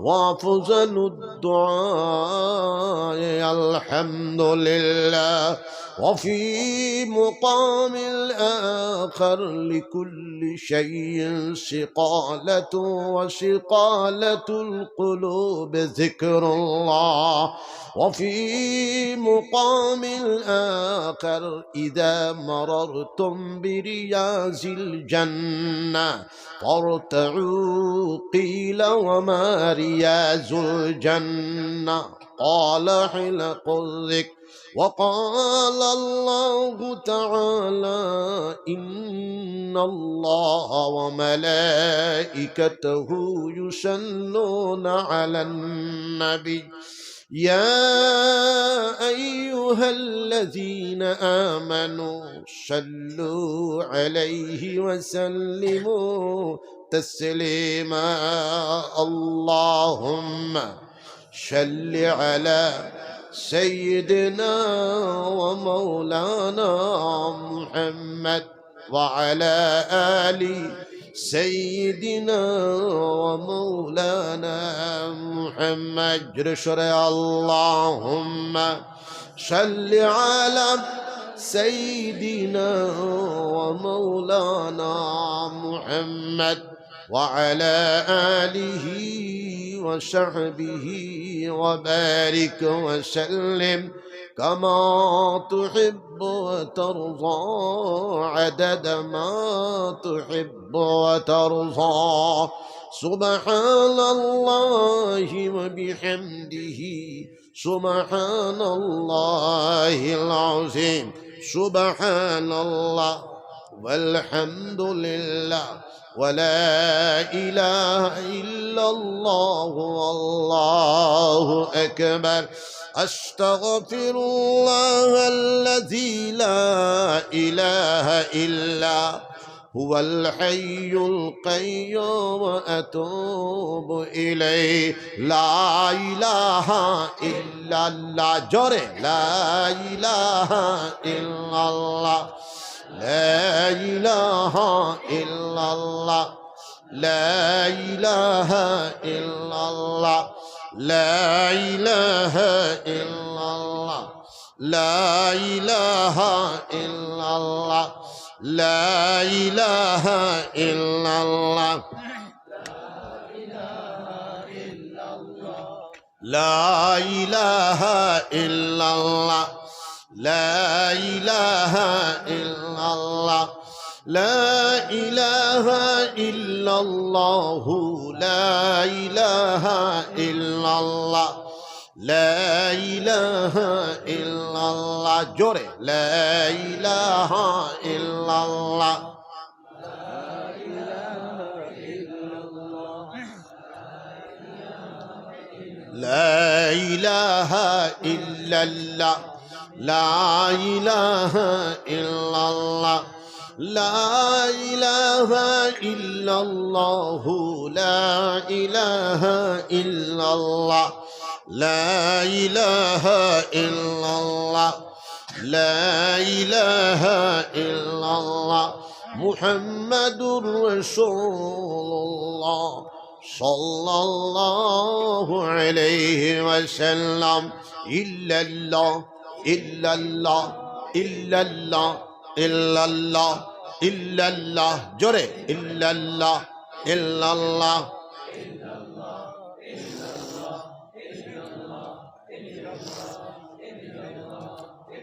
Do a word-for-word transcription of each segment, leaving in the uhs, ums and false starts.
وأفضل الدعاء الحمد لله. وفي مقام آخر: لكل شيء صقالة، وصقالة القلوب ذكر الله. وفي مقام آخر: إذا مررتم برياض الجنة فارتعوا، قيل: وما رياض الجنة؟ قال: حلق الذكر. وقال الله تعالى: إن الله وملائكته يصلون على النبي، يا أيها الذين آمنوا صلوا عليه وسلموا تسليما. اللهم صل على سيدنا ومولانا محمد وعلى آل سيدنا ومولانا محمد. جرشر اللهم صل على سيدنا ومولانا محمد وعلى آله وصحبه وبارك وسلم كما تحب وترضى، عدد ما تحب وترضى. سبحان الله وبحمده، سبحان الله العظيم، سبحان الله والحمد لله ولا إله إلا الله والله أكبر. أستغفر الله الذي لا إله إلا هو الحي القيوم وأتوب إليه. لا إله إلا الله. جوري. لا إله إلا الله. لا إله إلا الله. لا إله إلا الله. لا إله إلا الله. لا إله إلا الله. لا إله إلا الله. لا إله إلا الله. لا إله إلا الله. لا إله إلا الله. لا إله إلا الله. لا إله إلا الله. جوري. لا إله إلا الله. لا إله إلا الله. لا إله إلا الله. لا إله إلا الله. لا إله إلا الله. لا إله إلا الله. لا إله إلا الله. محمد رسول الله صلى الله عليه وسلم. إلا الله، إلا الله، إلا الله، إلا الله، إلا الله. جوري. إلا الله، إلا الله.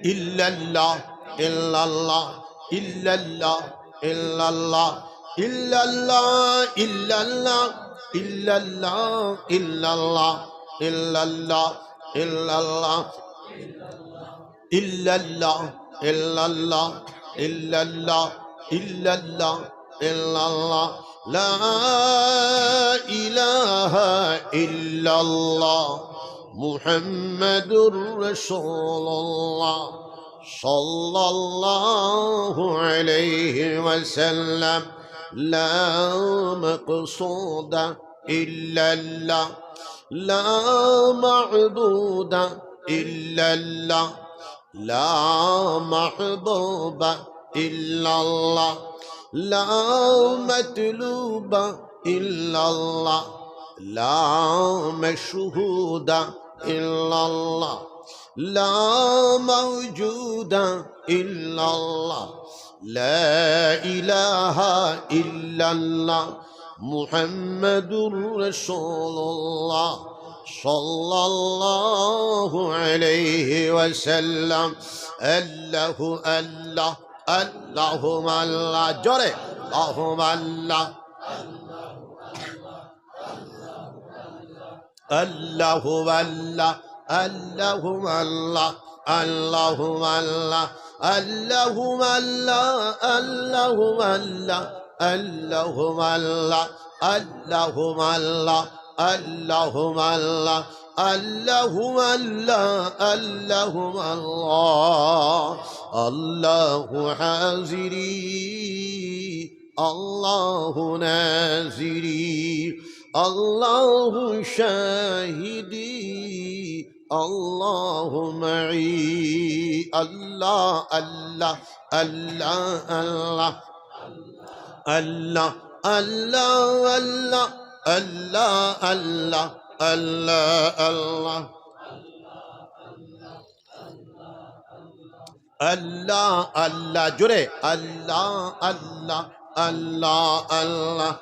إلا الله، إلا الله، إلا الله، إلا الله، إلا الله، إلا الله، إلا الله، إلا الله، إلا الله، إلا الله، إلا الله. إلا الله، إلا الله، إلا الله، إلا الله، إلا الله. لا إله إلا الله محمد رسول الله صلى الله عليه وسلم. لا مقصود إلا الله، لا معبود إلا الله، لا محبوب إلا الله، لا مطلوب إلا الله، لا مشهود إلا الله، لا موجود إلا الله، لا إله إلا الله، محمد رسول الله، صلى الله عليه وسلم. الله، الله، اللهم الله، জোরে، اللهم الله. الله، الله، اللهم الله، اللهم الله، اللهم الله، اللهم الله، اللهم الله، اللهم الله، اللهم الله، اللهم الله، اللهم الله. الله حاضري، الله ناصري، الله شاهدي، الله معي. الله، الله، الله، الله. الله، الله، الله، الله، الله، الله، الله. الله، الله، জোরে। الله، الله، الله، الله.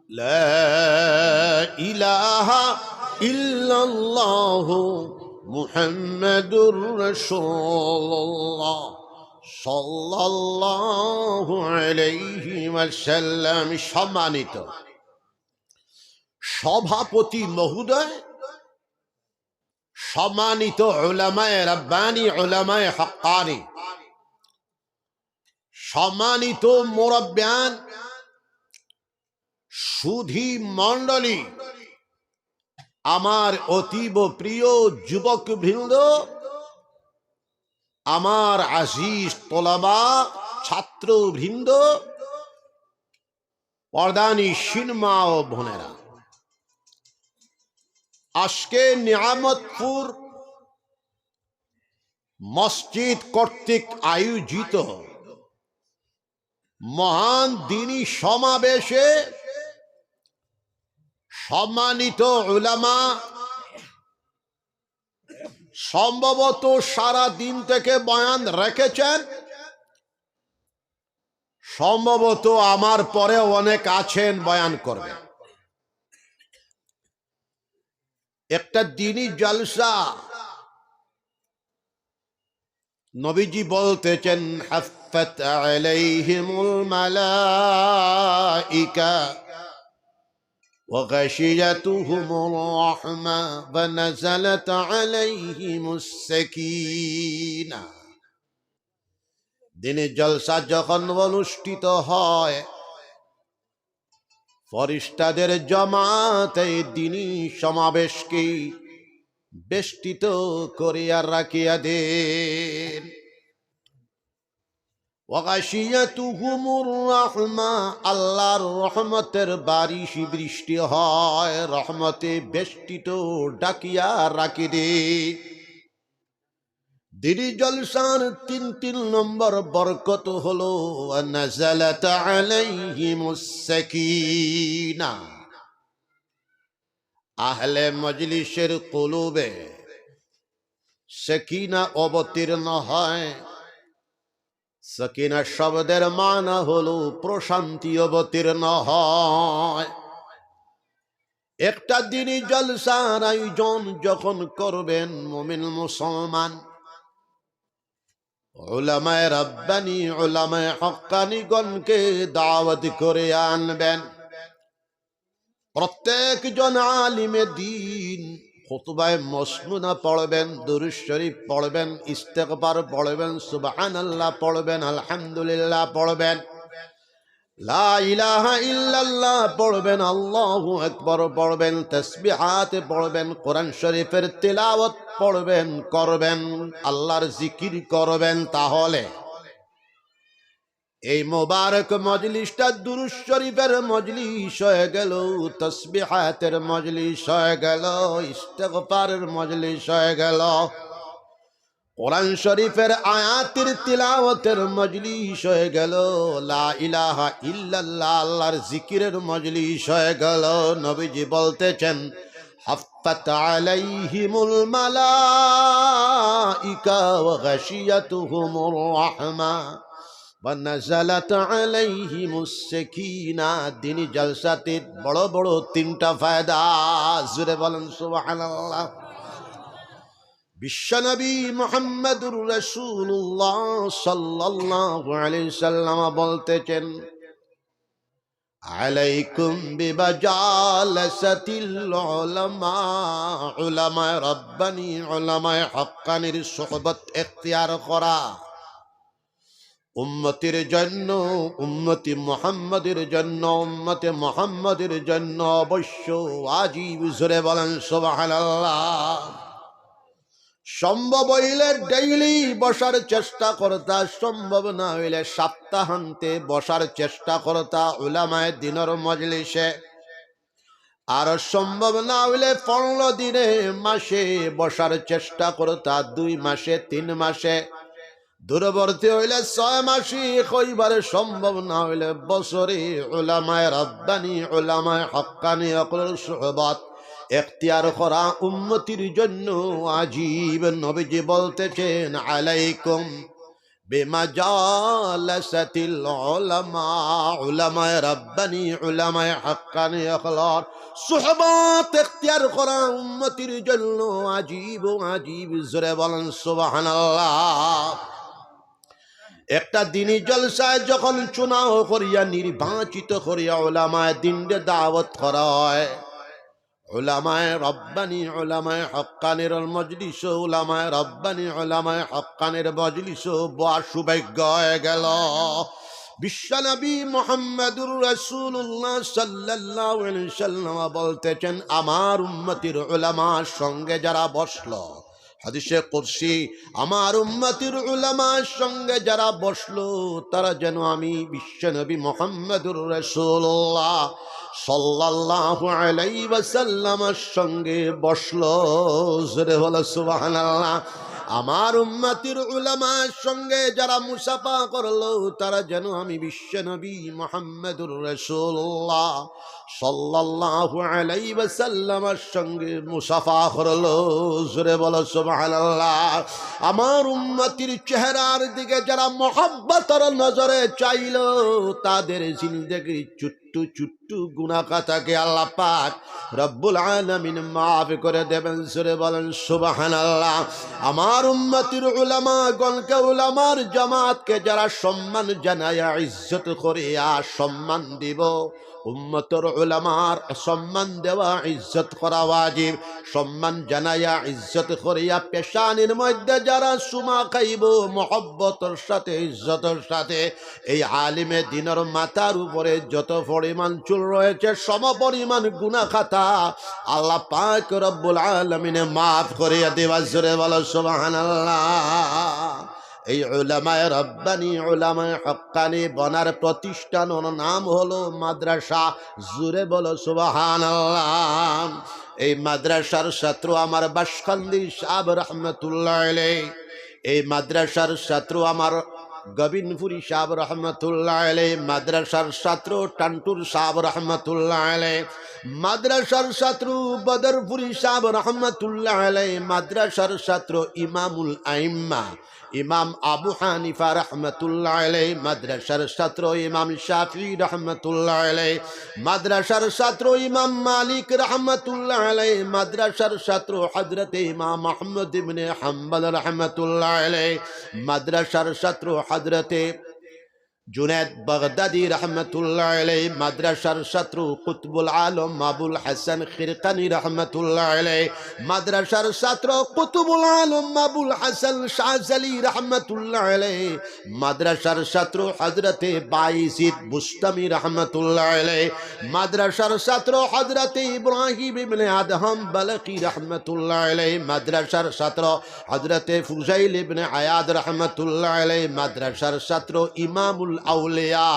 لا إله إلا الله محمد رسول الله صلى الله عليه وسلم. সম্মানিত সভাপতি মহোদয়, সম্মানিত উলামায়ে রাব্বানী, উলামায়ে হাক্কানী, সম্মানিত মুরব্বিয়ান, সুধী মণ্ডলী, আমার অতীব প্রিয় যুবক বৃন্দ, আমার আজিজ তোলাবা, ছাত্র বৃন্দ, পর্দানিশীন মা ও বোনেরা, আজকে নিয়ামতপুর মসজিদ কর্তৃক আয়োজিত মহান দ্বীনি সমাবেশে সম্মানিত উলামা, সম্ভবত সারা দিন থেকে বয়ান রেখেছেন, সম্ভবত আমার পরে অনেক আছেন বয়ান করবেন। একটা দ্বীনি জলসা, নবীজি বলতেছেন, حفت عليهم الملائكة وغشيتهم الرحمة ونزلت عليهم السكينة। দ্বীনি জলসা যখন অনুষ্ঠিত হয়, ফরিস্তাদের জমাতে দ্বীনি সমাবেশকে বেষ্টিত করিয়া রাখিয়া দেন। وغشيتهم الرحمة, আল্লাহর রহমতের বারিশ বৃষ্টি হয়, রহমতে বেষ্টিত ডাকিয়া রাখি দে। দ্বীনি জলসার তিন, তিন নম্বর বরকত হলো, ونزلت عليهم السكينة। আহলে মজলিসের কলবে সকিনা অবতীর্ণ হয়। সকিনা শব্দের মানা হলো প্রশান্তি অবতীর্ণ হয়। একটা দ্বীনি জলসার আয়োজন যখন করবেন মুমিন মুসলমান, উলামায়ে রাব্বানী, উলামায়ে হক্কানীগণকে দাওয়াত করে আনবেন। প্রত্যেকজন আলিমে দ্বীন খুতবায়ে মসনুনা পড়বেন, দুরূদ শরীফ পড়বেন, ইস্তেগফার পড়বেন, সুবহানাল্লাহ পড়বেন, আলহামদুলিল্লাহ পড়বেন, লা ইলাহা ইল্লাল্লাহ পড়বেন, আল্লাহু আকবার পড়বেন, তাসবিহাত পড়বেন, কোরআন শরীফের তিলাওয়াত পড়বেন, করবেন, আল্লাহর জিকির করবেন। তাহলে এই মোবারক মজলিসটা দুরূদ শরীফের মজলিস হয়ে গেল, তাসবিহাতের মজলিস হয়ে গেল, ইস্তেগফারের মজলিস হয়ে গেল। কোরআন শরীফের আয়াতের তিলাওয়াতের মজলিস হয়ে গেল, লা ইলাহা ইল্লাল্লাহ, আল্লাহর জিকিরের মজলিস হয়ে গেল। নবীজি বলতেছেন, হাফফাত আলাইহিমুল মালাইকা ওয়া গাশিয়াতুহুমুর রাহমা ওয়া নাযালাত আলাইহিমুস সাকিনা। দিনী জলসাতে বড় বড় তিনটা ফায়দা। জোরে বলেন সুবহানাল্লাহ। বিশ্বনবী মুহাম্মদুর রাসূলুল্লাহ সাল্লাল্লাহু আলাইহি সাল্লাম বলতেছেন, আলাইকুম বিমাজালাসাতিল উলামা, উলামায়ে রাব্বানী, উলামায়ে হাক্কানীর সোহবত এখতিয়ার করা। উম্মতির জন্য, উম্মতি মুহাম্মদের জন্য, উম্মতে মুহাম্মদের জন্য অবশ্য ওয়াজিব। জোরে বলেন সুবহানাল্লাহ। সম্ভব হইলে ডেইলি বসার চেষ্টা করতা, সম্ভব না হইলে সপ্তাহান্তে বসার চেষ্টা করতা উলামায়ে দ্বীনর মজলিসে। আর সম্ভব না হইলে পনেরো দিনে, মাসে বসার চেষ্টা করতা, দুই মাসে, তিন মাসে, দূরবর্তী হইলে ছয় মাসে, কইবারে সম্ভব না হইলে বছরে উলামায়ে রাব্বানী, উলামায়ে হাক্কানী অকলর সোহবত এখতিয়ার করা উম্মতির জন্য ওয়াজিব। নবীজি বলতেছেন, আলাইকুম বিমাজালাসাতিল উলামা, উলামায়ে রাব্বানী, উলামায়ে হাক্কানী অকলর সোহবত এখতিয়ার করা উম্মতির জন্য ওয়াজিব, ওয়াজিব। জোরে বলেন সুবহানাল্লাহ। একটা দিনী জলসায় যখন চুনাও করিয়া, নির্বাচিত করিয়া উলামায়ে দ্বীনরে দাওয়াত করা হয়, উলামায়ে রাব্বানী, উলামায়ে হাক্কানীর মজলিসো উলামায়ে রাব্বানী, উলামায়ে হাক্কানীর মজলিসো বওয়া সৌভাগ্য হয়ে গেল। বিশ্বনবী মুহাম্মদুর রাসূলুল্লাহ সাল্লাল্লাহু আলাইহি সাল্লাম বলতেছেন, আমার উম্মতির উলামার সঙ্গে যারা বসলো, হাদিসে কুদসি, আমার উম্মতির উলামার সঙ্গে যারা বসলো, তারা যেন আমি বিশ্বনবী মুহাম্মদুর রাসূলুল্লাহ সাল্লাল্লাহু আলাইহি ওয়াসাল্লামের সঙ্গে বসলো। জোরে বলো সুবহানাল্লাহ। আমার উম্মতির উলামার সঙ্গে যারা মুসাফা করলো, তারা যেন আমি বিশ্বনবী মুহাম্মদুর রাসূলুল্লাহ সাল্লাল্লাহু আলাইহি ওয়াসাল্লামের সঙ্গে মুসাফা করলো। জোরে বলো সুবহানাল্লাহ। আমার উম্মতির চেহারার দিকে যারা মহব্বতর নজরে চাইলো, তাদের জিন্দেগির ছোট্ট ছোট্ট গুনাহ খাতাকে আল্লাহ পাক রব্বুল আলামিন মাফ করে দেবেন। জোরে বলেন সুবহানাল্লাহ। আমার উম্মতির উলামাগণকে, উলামার জামাতকে যারা সম্মান জানাইয়া ইজ্জত করিয়া সম্মান দিব, উম্মতর উলামার সম্মান দেওয়া, ইজ্জত করা ওয়াজিব। সম্মান জানাইয়া, ইজ্জত করিয়া, পেশানির মধ্যে যারা চুমা খাইবো, মহব্বতর সাথে, ইজ্জতর সাথে, এই আলিমে দ্বীনর মাথার উপরে যত পরিমাণ চুল রয়েছে, সম পরিমাণ গুনাহ খাতা আল্লাহ পাক রব্বুল আলামিনে মাফ করিয়া দিবা। জোরে বলো সুবহানাল্লাহ। এই উলামায়ে রাব্বানী, উলামায়ে হাক্কানী বনার প্রতিষ্ঠানর নাম হলো মাদ্রাসা। জোরে বলো সুবহানাল্লাহ। এই মাদ্রাসার ছাত্র আমার বাসকান্দি সাহেব রহমতুল্লাহ আলাইহি, এই মাদ্রাসার ছাত্র আমার গোবিন্দপুরী সাহেব রহমতুল্লাহ আলাইহি, মাদ্রাসার ছাত্র টান্টুর সাহেব রহমতুল্লাহ আলাইহি, মাদ্রাসার ছাত্র বদরপুরী সাহেব রহমতুল্লাহ আলাইহি, মাদ্রাসার ছাত্র ইমামুল আইম্মা ইমাম আবু হানিফা রহমতুল্লাহ আলাইহি, মাদ্রাসার ছাত্র ইমাম শাফি রহমতুল্লাহ আলাইহি, মাদ্রাসার ছাত্র ইমাম মালিক রহমতুল্লাহ আলাইহি, মাদ্রাসার ছাত্র হযরতে ইমাম আহমদ ইবনে হাম্বল রহমতুল্লাহ আলাইহি, মাদ্রাসার ছাত্র হযরতে জুনায়েদ বাগদাদি রহমতুল্লাহ আলাইহি, মাদ্রাসার ছাত্র কুতুবুল আলম আবুল হাসান খিরকানি রহমতুল্লাহ আলাইহি, মাদ্রাসার ছাত্র কুতুবুল আলম আবুল হাসান শাহজালি রহমতুল্লাহ আলাইহি, মাদ্রাসার ছাত্র হযরতে বায়েজিদ বুস্তামি রহমতুল্লাহ আলাইহি, মাদ্রাসার ছাত্র হযরতে ইব্রাহিম ইবনে আদহাম বালখি রহমতুল্লাহ আলাইহি, মাদ্রাসার ছাত্র হযরতে ফুজাইল ইবনে আয়াদ রহমতুল্লাহ আলাইহি, মাদ্রাসার ছাত্র ইমামুল আউলিয়া,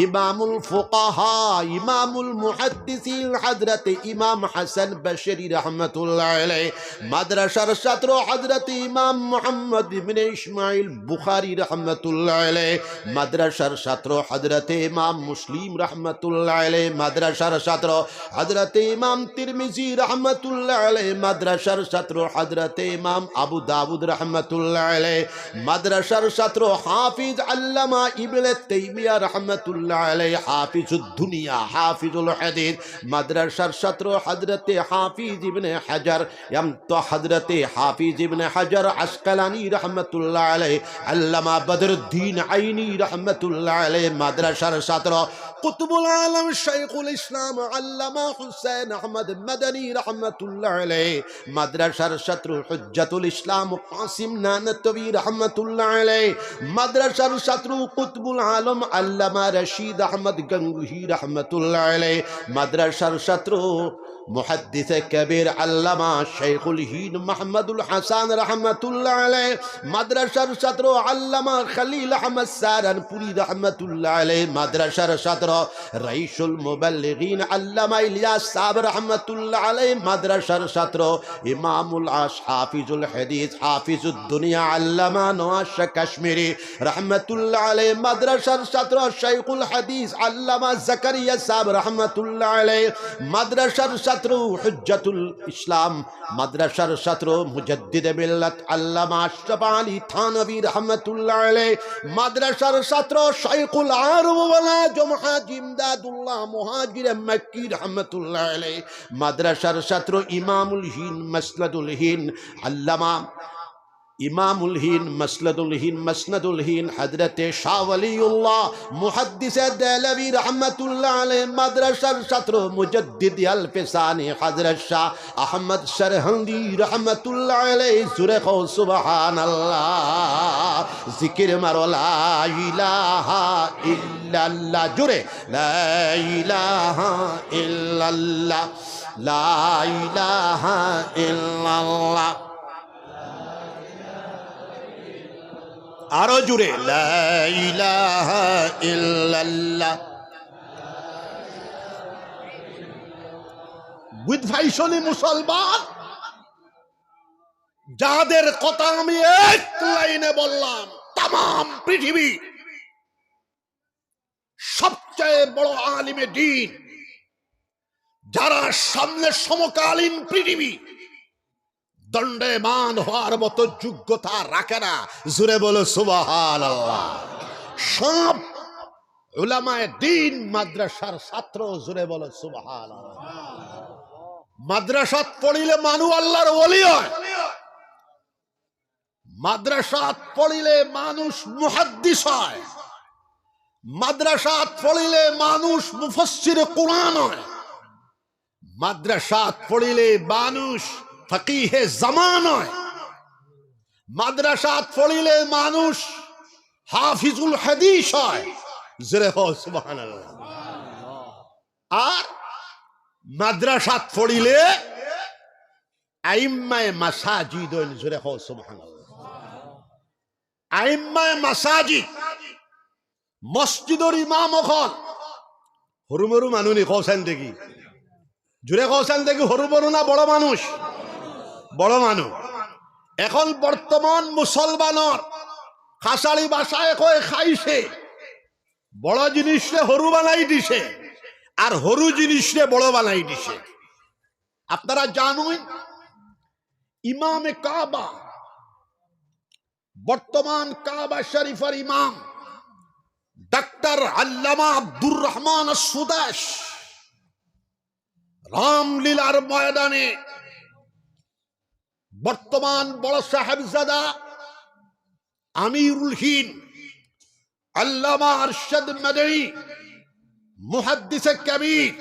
ইমামুল ফুকাহা, ইমামুল মুহাদ্দিসিন হযরত ইমাম হাসান বসরি রহমতুল্লাহ আলাইহি, মাদ্রাসার ছাত্র হযরত ইমাম মুহাম্মদ ইবনে ইসমাইল বুখারী রহমতুল্লাহ আলাইহি, মাদ্রাসার ছাত্র হযরত ইমাম মুসলিম রহমতুল্লাহ আলাইহি, মাদ্রাসার ছাত্র হযরত ইমাম তিরমিজি রহমতুল্লাহ আলাইহি, মাদ্রাসার ছাত্র হযরত ইমাম আবু দাউদ রহমতুল্লাহ আলাইহি, মাদ্রাসার ছাত্র হাফিজ আল্লামা ইবনে তাইমিয়া রহমতুল্লাহ আলাইহি, হাফিজুদ দুনিয়া, হাফিজুল হাদিস, মাদ্রাসার ছাত্র হযরত হাফিজ ইবনে হাজার, এম তো হযরত হাফিজ ইবনে হাজার আসকালানী রহমতুল্লাহ আলাইহি, আল্লামা বদরুদ্দিন আইনি রহমতুল্লাহ আলাইহি, মাদ্রাসার ছাত্র কুতুবুল আলম শাইখুল ইসলাম আল্লামা হুসেন আহমদ মাদানী রহমতুল্লাহ আলাইহি, মাদ্রাসার ছাত্র হুজ্জাতুল ইসলাম কাসিম নানতবী রহমতুল্লাহ আলাইহি, মাদ্রাসার ছাত্র কুতুবুল আলম আল্লামা রশিদ আহমদ গঙ্গুহি রহমতুল্লাহ আলাইহি, মাদ্রাসার ছাত্র মুহাদ্দিসে কবির আল্লামা শাইখুল হিন্দ মাহমুদুল হাসান রহমতুল্লাহ আলাইহি, মাদ্রাসার ছাত্র আল্লামা খলিল আহমদ সারানপুরি রহমতুল্লাহ আলাইহি, মাদ্রাসার ছাত্র রাইসুল মুবাল্লিগিন আল্লামা ইলিয়াস সাহেব রহমতুল্লাহ আলাইহি, মাদ্রাসার ছাত্র ইমামুল আশ হাফিজুল হাদিস হাফিজুদ দুনিয়া আল্লামা নওয়াজ শাহ কাশ্মীরি রহমতুল্লাহ আলাইহি, মাদ্রাসার ছাত্র শাইখুল হাদিস আল্লামা জাকারিয়া সাহেব রহমতুল্লাহ আলাইহি, মাদ্রাসার ছাত্র হুজ্জাতুল ইসলাম, মাদ্রাসার ছাত্র মুজাদ্দিদে মিল্লাত আল্লামা আশরাফ আলী থানভী রহমতুল্লাহ আলাইহি, মাদ্রাসার ছাত্র শাইখুল আরব ওয়ালা জমহাজ ইমদাদুল্লাহ মুহাজিরে মক্কি রহমতুল্লাহ আলাইহি, মাদ্রাসার ছাত্র ইমামুল হিন্দ মাসলাদুল হিন্দ আল্লামা ইমামুল হিন্দ, মাসলাদুল হিন্দ, মাসনাদুল হিন্দ, হযরতে শাহ ওয়ালিউল্লাহ, মুহাদ্দিসে দেহলভী রহমাতুল্লাহ আলাইহি, মাদ্রাসার ছাত্র মুজাদ্দিদ আলফে সানি হযরত শাহ আহমদ সরহন্দি রহমাতুল্লাহ আলাইহি, জোরে কও সুবহানাল্লাহ। জিকির মারো লা ইলাহা ইল্লাল্লাহ, জোরে লা ইলাহা ইল্লাল্লাহ, লা ইলাহা ইল্লাল্লাহ। আরো জোরে, লা ইলাহা ইল্লাল্লাহ। বুঝ পাইছনি মুসলমান? যাদের কথা আমি এক লাইনে বললাম, তামাম পৃথিবী সবচেয়ে বড় আলিমে দ্বীন, যারা সামনে সমকালীন পৃথিবী দণ্ডায়মান হওয়ার মতো যোগ্যতা রাখে না, জোরে বলো সুবহানাল্লাহ। সব উলামায়ে দ্বীন মাদ্রাসার ছাত্র, জোরে বলো সুবহানাল্লাহ। মাদ্রাসাত পড়িলে মানুষ আল্লাহর ওলি হয়। মাদ্রাসাত পড়িলে মানুষ মুহাদ্দিস হয়। মাদ্রাসাত পড়িলে মানুষ মুফাসসিরে কুরআন হয়। মাদ্রাসাত পড়িলে মানুষ ফকিহে জামান হয়। মাদ্রাসাত পড়িলে মানুষ হাফিজুল হাদিস হয়। জোরে কও সুবহানাল্লাহ। আর মাদ্রাসাত পড়িলে আইম্মায়ে মাসাজিদ অইন, জোরে কও সুবহানাল্লাহ। আইম্মায়ে মাসাজিদ, মসজিদর ইমাম অকল হুরু মুরু মানুষ নি, কও চাইন দেখি, জোরে কও চাইন দেখি, হুরু মুরু না বড় মানুষ? বড় মানুষ। এখন বর্তমান মুসলমানর খাসাড়ি ভাষায় কয় খাইছে, বড় জিনিসরে হুরু বানাই দিছে, আর হুরু জিনিসরে বড় বানাই দিছে। আপনারা জানইন, ইমামে কাবা, বর্তমান কাবা শরীফর ইমাম ডাক্তার আল্লামা আব্দুর রহমান সুদাস রামলীলার ময়দানে বর্তমান বড় সাহেবজাদা আমিরুল হিন্দ আল্লামা আরশাদ মাদানী, মুহাদ্দিসে কবির,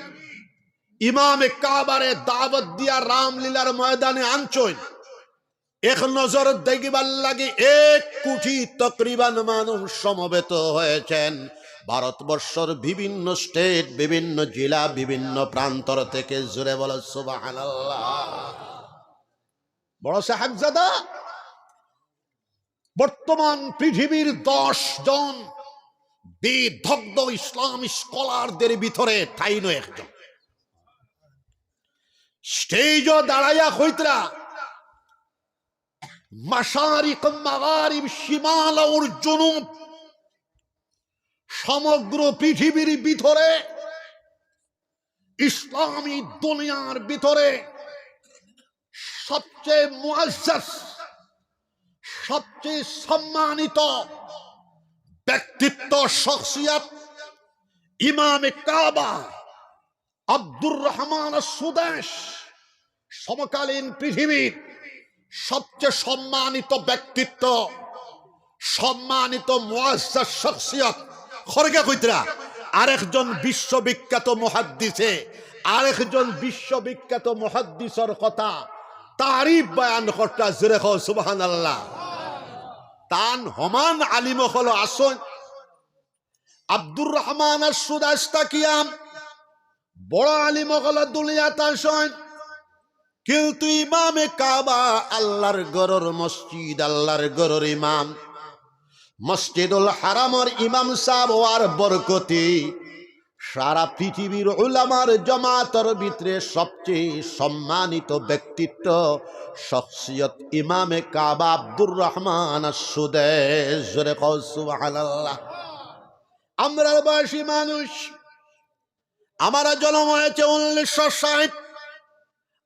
ইমামে কাবারে দাওয়াত দিয়া রামলীলার ময়দানে আনছইন। এক নজর দেখিবার লাগি এক কোটি তকরিবান মানুষ সমবেত হয়েছেন ভারতবর্ষর বিভিন্ন স্টেট, বিভিন্ন জেলা, বিভিন্ন প্রান্তর থেকে। জোরে বলো সুবহানাল্লাহ। বড় সাহেবজাদা বর্তমান পৃথিবীর দশ জন বিদগ্ধ ইসলাম স্কলারদের ভিতরে তাইনও একজন। স্টেজও দাঁড়াইয়া কইতরা, মাশারিক মাগারিব শিমাল আর জুনুব, সমগ্র পৃথিবীর ভিতরে ইসলামী দুনিয়ার ভিতরে সবচেয়ে মুআজ্জাজ, সবচেয়ে সম্মানিত ব্যক্তিত্ব, শখসিয়ত, ইমামে কাবা আব্দুর রহমান সুদাইস, সমকালীন পৃথিবীর সবচেয়ে সম্মানিত ব্যক্তিত্ব, সম্মানিত মুআজ্জাজ শখসিয়ত। খরগে কইতরা, আরেকজন বিশ্ববিখ্যাত মুহাদ্দিসে আরেকজন বিশ্ববিখ্যাত মুহাদ্দিসর কথা, তারিফ বয়ান করতরা। জোরে কও সুবহানাল্লাহ। তান হমান আলিম অকল আছইন। আব্দুর রহমান আস-সুদাইস থাকিয়া বড় আলিম অকল দুনিয়াত আছইন, কিন্তু ইমামে কাবা, আল্লাহর ঘরর মসজিদ, আল্লাহর ঘরর ইমাম, মসজিদুল হারামর ইমাম সাব অওয়ার বরকতি সারা পৃথিবীর উলামার জমাতর ভিতরে সবচেয়ে সম্মানিত ব্যক্তিত্ব, শখসিয়ত ইমামে কাবা আব্দুর রহমান আস-সুদাইস। জোরে কও সুবহানাল্লাহ। আমরার বয়সী মানুষ, আমার জন্ম হয়েছে উনিশশো ষাট।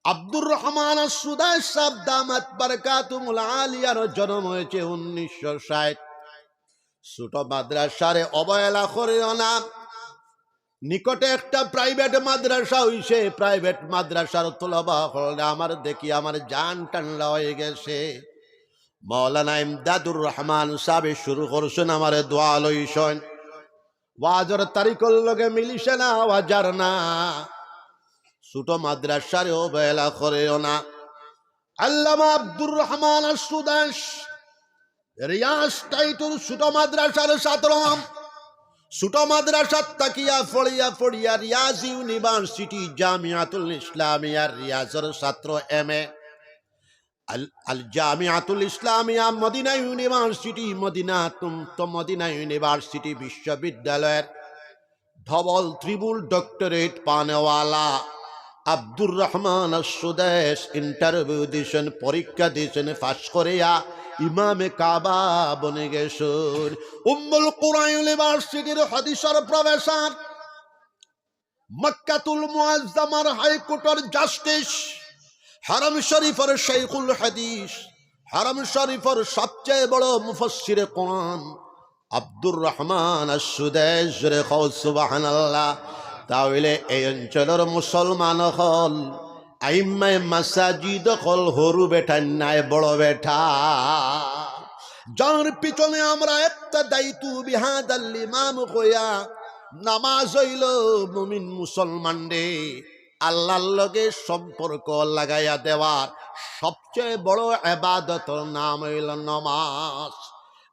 আব্দুর রহমান আস-সুদাইস সাব দামাত বারকাতুহুমুল আলিয়ার জন্ম হয়েছে উনিশশো ষাট। ছোট মাদ্রাসারে অবহেলা করিও না। নিকটে একটা প্রাইভেট মাদ্রাসা হইছে, প্রাইভেট মাদ্রাসার তলবা অকলরে আমার দেখি আমার জান ঠান্ডা হয়ে গেছে। মাওলানা ইমদাদুর রহমান সাবে শুরু করছইন, আমারে দোয়া লইছইন। ওয়াজর তারিখর লগে মিলিছে না, ওয়াজার না। ছোট মাদ্রাসারে অবহেলা করিও না। আল্লামা আব্দুর রহমান আস-সুদাইস রিয়াজ টাইটুর ছোট মাদ্রাসার ছাত্র। ছোট মাদ্রাসাত থাকিয়া পড়িয়া পড়িয়া রিয়াজ ইউনিভার্সিটি, জামিয়াতুল ইসলামিয়া রিয়াজর ছাত্র, এমএ। আল, আল জামিয়াতুল ইসলামিয়া মদিনা ইউনিভার্সিটি, মদিনা তুম-, তো মদিনা ইউনিভার্সিটি বিশ্ববিদ্যালয়ের ডাবল ট্রিপল ডক্টরেট পানেওয়ালা আব্দুর রহমান আস-সুদাইস ইন্টারভিউ দিছইন, পরীক্ষা দিছইন, পাস করিয়া ইমামে কাবা বনি গেছইন। উম্মুল কুরা ইউনিভার্সিটির হাদিসর প্রফেসর, মক্কাতুল মুআজ্জামার হাইকোর্টর জাস্টিস, হারাম শরীফর শাইখুল হাদিস, হারাম শরীফর সবচেয়ে বড় মুফাসসিরে কোরআন আব্দুর রহমান আস-সুদাইস। জোরে কও সুবহানাল্লাহ। তা অইলে এই অঞ্চলর মুসলমান অকল, আইম্মায়ে মাসাজিদ অকল হুরু বেটা নায়, বড় বেটা। যার পিছনে আমরা ইক্তাদাইতু বিহাদাল ইমাম কইয়া, নামাজ অইলো মুমিন মুসলমানরে আল্লাহর লগে সম্পর্ক লাগাইয়া দেওয়ার সবচেয়ে বড় ইবাদতর নাম অইলো নামাজ।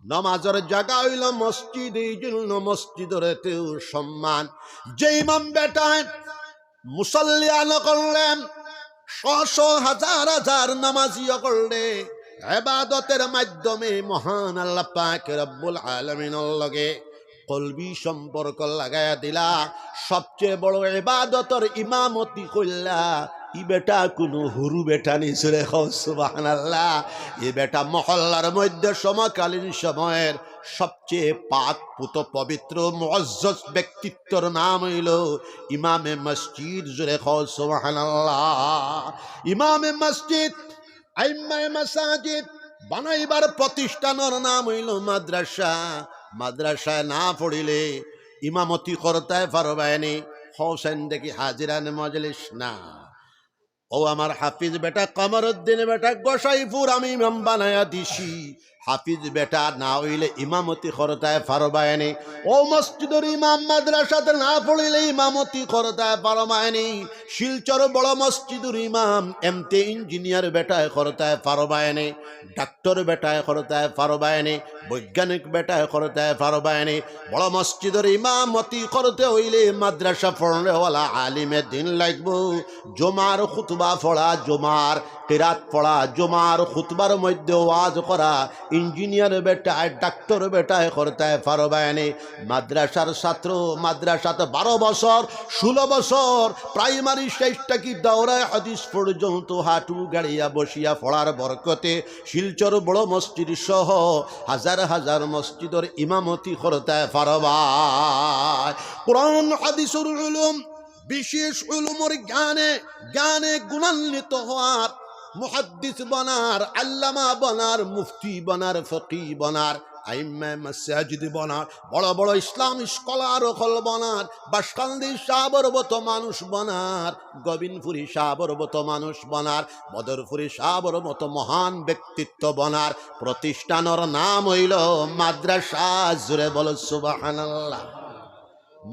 নামাজর জাগা অইলো মসজিদ, এই জন্য মসজিদরেতেও সম্মান। যে ইমাম বেটায় মুসল্লিয়ান অকলরে, শ শ হাজার হাজার নামাজি অকলরে ইবাদতর মাধ্যমে মহান আল্লাহ পাক রব্বুল আলামিনর লগে কলবি সম্পর্ক লাগাইয়া দিলা, সবচেয়ে বড় ইবাদতর ইমামতি কইলা, ই বেটা কুনু হুরু বেটা নি? জোরে কও সুবহানাল্লাহ। ই বেটা মহল্লার মধ্যে সমকালীন সময়ের সবচেয়ে পাক পুত পবিত্র মুআজ্জাজ ব্যক্তিত্বর নাম অইলো ইমামে মসজিদ। জোরে কও সুবহানাল্লাহ। ইমামে মসজিদ, আইম্মায়ে মাসাজিদ বানাইবার প্রতিষ্ঠানর নাম অইলো মাদ্রাসা। মাদ্রাসায় না পড়িলে ইমামতি করতায় পারবায়নি। হোসেন দেখি হাজিরানে মজলিস না। ও আমার হাফিজ বেটা কমরুদ্দিন বেটা গোসাইপুর আমি ইমাম বানাইয়া দিছি। হাফিজ বেটা না অইলে ইমামতি করতায় পারবায়নি। ও মসজিদর ইমাম মাদ্রাসাত না পড়িলে ইমামতি করতায় পারবায়নি। শিলচর বড় মসজিদর ইমাম এমতে ইঞ্জিনিয়ার বেটায় করতায় পারবায়নি। ডাক্তার বেটায় করতায় পারবায়নি। বৈজ্ঞানিক বেটায় করতায় পারবায়নি। বড় মসজিদর ইমামতি করতে অইলে মাদ্রাসা পড়নেওয়ালা আলিমে দিন লাগবো। জুমার খুতবা পড়া, জুমার কিরাত পড়া, জুমার খুতবার মধ্যে ওয়াজ করা, ইঞ্জিনিয়ার বেটায়, ডাক্তার বেটায় করতায় পারবায়নি। মাদ্রাসার ছাত্র, মাদ্রাসাত বারো বছর, ষোলো বছর, প্রাইমারি শেষ থাকি দাওরায়ে হাদিস পর্যন্ত হাঁটু গাড়িয়া বসিয়া পড়ার বরকতে শিলচর বড় মসজিদ সহ হাজার হাজার মসজিদর ইমামতি করতায় পারবায়। কোরআন হাদিসর উলুম, বিশেষ উলুমর জ্ঞানে, জ্ঞানে গুণান্বিত হওয়ার, মুহাদ্দিস বনার, আল্লামা বনার, মুফতি বনার, ফকি বনার, আইম্মায়ে মাসাজিদ বনার, বড় বড় ইসলাম স্কলার অকল বনার, বাসকান্দি সাবর মতো মানুষ বনার, গোবিন্দপুরি সাবর মতো মানুষ বনার, বদরপুরি সাবর মতো মহান ব্যক্তিত্ব বনার প্রতিষ্ঠানর নাম অইলো মাদ্রাসা। জুরে বলো সুবহানাল্লাহ।